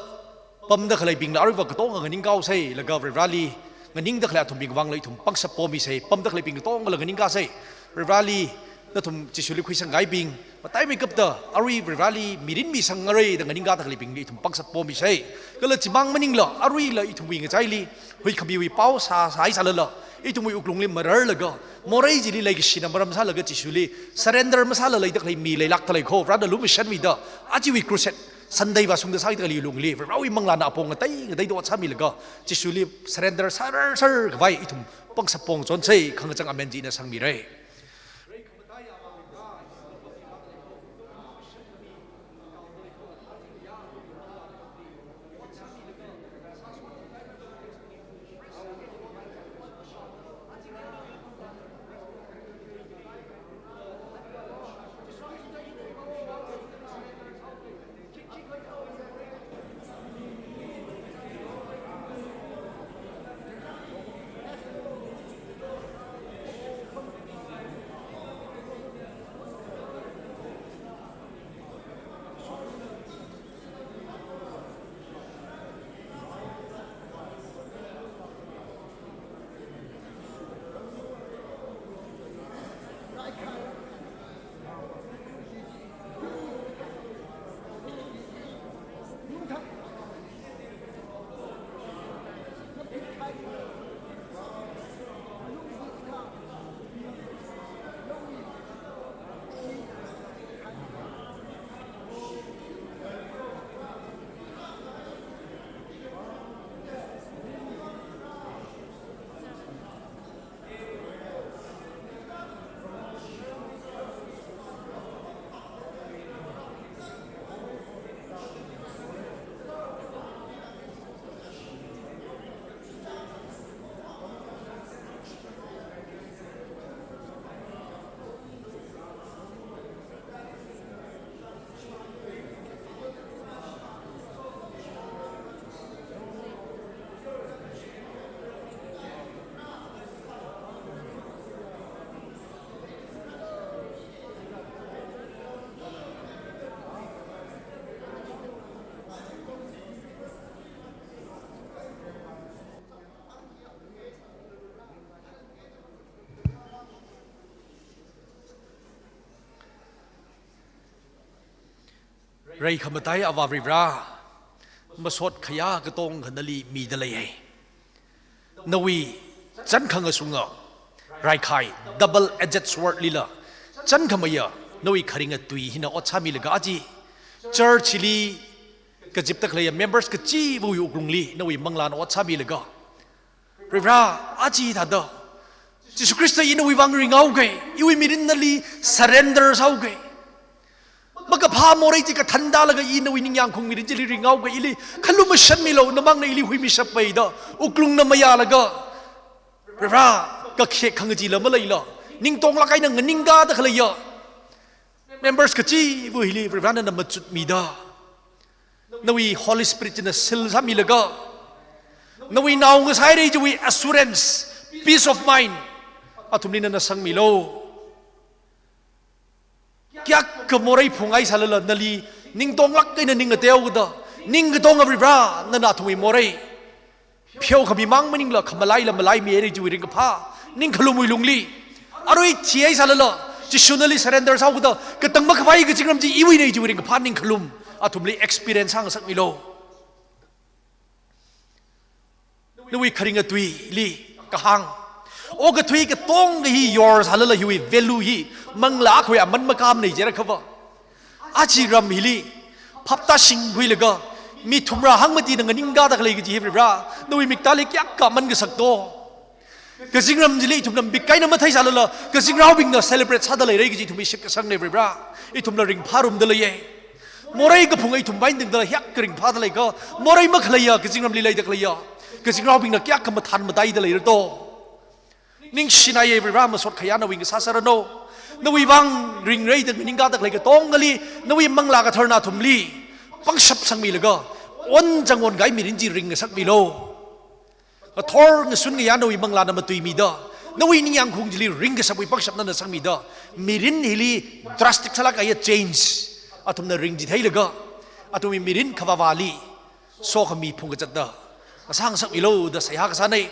pamda khaleibingla aruiva katonga nganingkāhaosei, laga Varivarali nganingda khalei athumbing vangla ithum pangshap pomisei, pamda khaleibing katongala nganingkāsei. Varivarali nathum Jishuli khuisangkahaibing, mataimeikapta arui Varivarali mirin misangngareida nganingkāda khaleibingli ithum pangshap pomisei. Kala chimang maningla, aruila ithumwui ngachaili huikhamiwui pao sā, sāhai sālala, ithumwui wuklungli mararlaga, morei chili leikashina maram sālaga Jishuli surrender masāla leida khalei mi leilākda lei kho, Varena lumashanmida, ajawui crusade Sunday vāshungda sākida khalei lungli, Varivarawui manglāna apong ngatei ngateida ot sāmilaga, Jishuli surrender sārar sārar khavai ithum pangshap pongchonsei, khangachang amen china sangmira. Rei khamatai Avā Varivara, masot khayā katonga nali mida leiya. Nawui chānkhang asunga raikhai, double-edged sword lila chānkhameiya nawui kharinga tui hina ot sāmilaga aja church li kazipda khaleiya members kachivawui wuklungli nawui manglāna ot sāmilaga, Varivara, aja thāda Jishu Khrista, i nawui vang ringhaoga, iwui mirin nali surrender sāhaoga. Makaphā morei chi kathānda laga i nawui ningyāng khung mirin chili ringhaoga, ili khalumashanmilu, namangna ili huimishappai da wuklungna mayālaga, Varivara, kakhek khangachila maleila, ningtonglāk eina nganingkāda khaleiya members kachiva hili Varivara nana machutmida, nawui Holy Spirit china seal sāmilaga, nawui nao ngasāhaira chiwui assurance, peace of mind athumli nana sangmilu. Kayākha morei phunghai sālala nali ningtonglāk eina ning ngateoda, ning katonga Varivara nana athumwui morei Pheokhami mang maningla khamalaila malaimirei chiwui ringkaphā ningkhalumwui lungli, arui thihaisālala Jishunali surrender sāhaokida katang makhavai kazingram chi iwuinei chiwui ringkaphā ningkhalum athumli experience sāngasakmilu. Nawui kharinga tuili kahāng, okathui katonga hi yours sālala hiwui value hi manglā akhawui aman makamnei jira khava. Aja ram hili phaptāshingkhuilaga, mi thumrā hangmatina nganingkāda khalei kaji hi Varivara, nawui miktāli kayākha aman kasak to. Kazingram chili ithumna mik eina matheisālala, kazingraobingna celebrate sāda leirei kaji ithum ishit kasangnei Varivara. Ithumla ringphārumda leiya. Morei kaphunga ithum bai tangda hiyākha ringphāda leikha, morei makhaleiya kazingramli leida khaleiya kazingraobingna kayākha mathān mataida leira to. Ningshinaiya Varivara, masot khayā nawui ngasā sāranu. Nawui vang ringrei da nganingkāda khalei katongali, nawui Manglā Katharana athumli pangshap sangmilaga, onchang onkahai mirin chi ringngasakmilu. Ngathor ngasun ngayā nawui Manglāna matuimida, nawui ningyāng khaung chili ringkashapwui pangshap nana sangmida, mirin hili drastic sālāk kahai change athumna ringchitheilaga, athumwui mirin khavāvāli sokhami phungkazatda ngasāngasakmilu da seihā kasānei.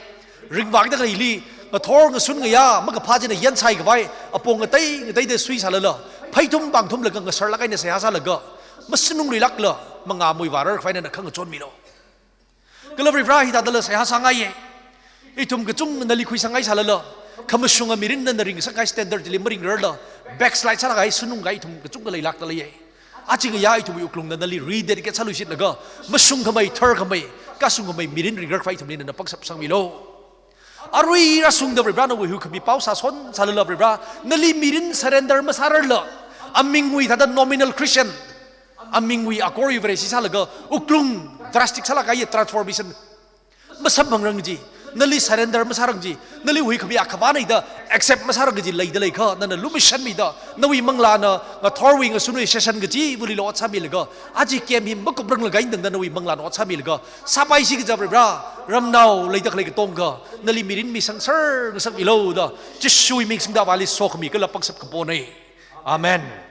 Ringvākida khaleili, ngathor ngasun ngayā makaphā china yansai khavai apong ngatei ngateida suisālala, pheithum pāngthumlaga ngasarlāk eina seihā sālaga, masanungluilākla mangā muivārar khavai nana khangachonmilu. Kala Varivara hithādala seihā sāngaiya. Ithum kachungkha nali khuisanghaisālala, khamashunga mirin nana ringsak kahai standard chili maringrarla, backslide sālāk kahai, sunung kahai ithum kachungkha leilākda leiya. Aja ngayā ithumwui wuklungna nali rededicate sāluishitlaga, mashungkhamei, tharkhamei, kashungkhamei mirin ringrar khavai ithumli nana pangshap sangmilu. Arui rāshungda Varivara nawui huikhami pao sāshonsālala Varivara, nali mirin surrender masārarla, amingwui thāda nominal Christian, amingwui akorwui Vareshi sālaga, wuklung drastic sālāk kahai transformation masamphangrang kaji, nali surrender masārang kaji, nali huikhami akhavānei da accept masārang kaji leida leikha, nana lumashanmida, nawui Manglāna ngathorwui ngasunwui shashan kachiva̱lila ot sāmilaga, aja camp hi makupranglaga eina tangda nawui Manglāna ot sāmilaga, sāpaishi kaja Varivara, ramnao leida khalei katonga nali mirin misangser ngasakmilu da, Jishuwui ming singda Avāli sokhami kala pangshap kaponei. Amen.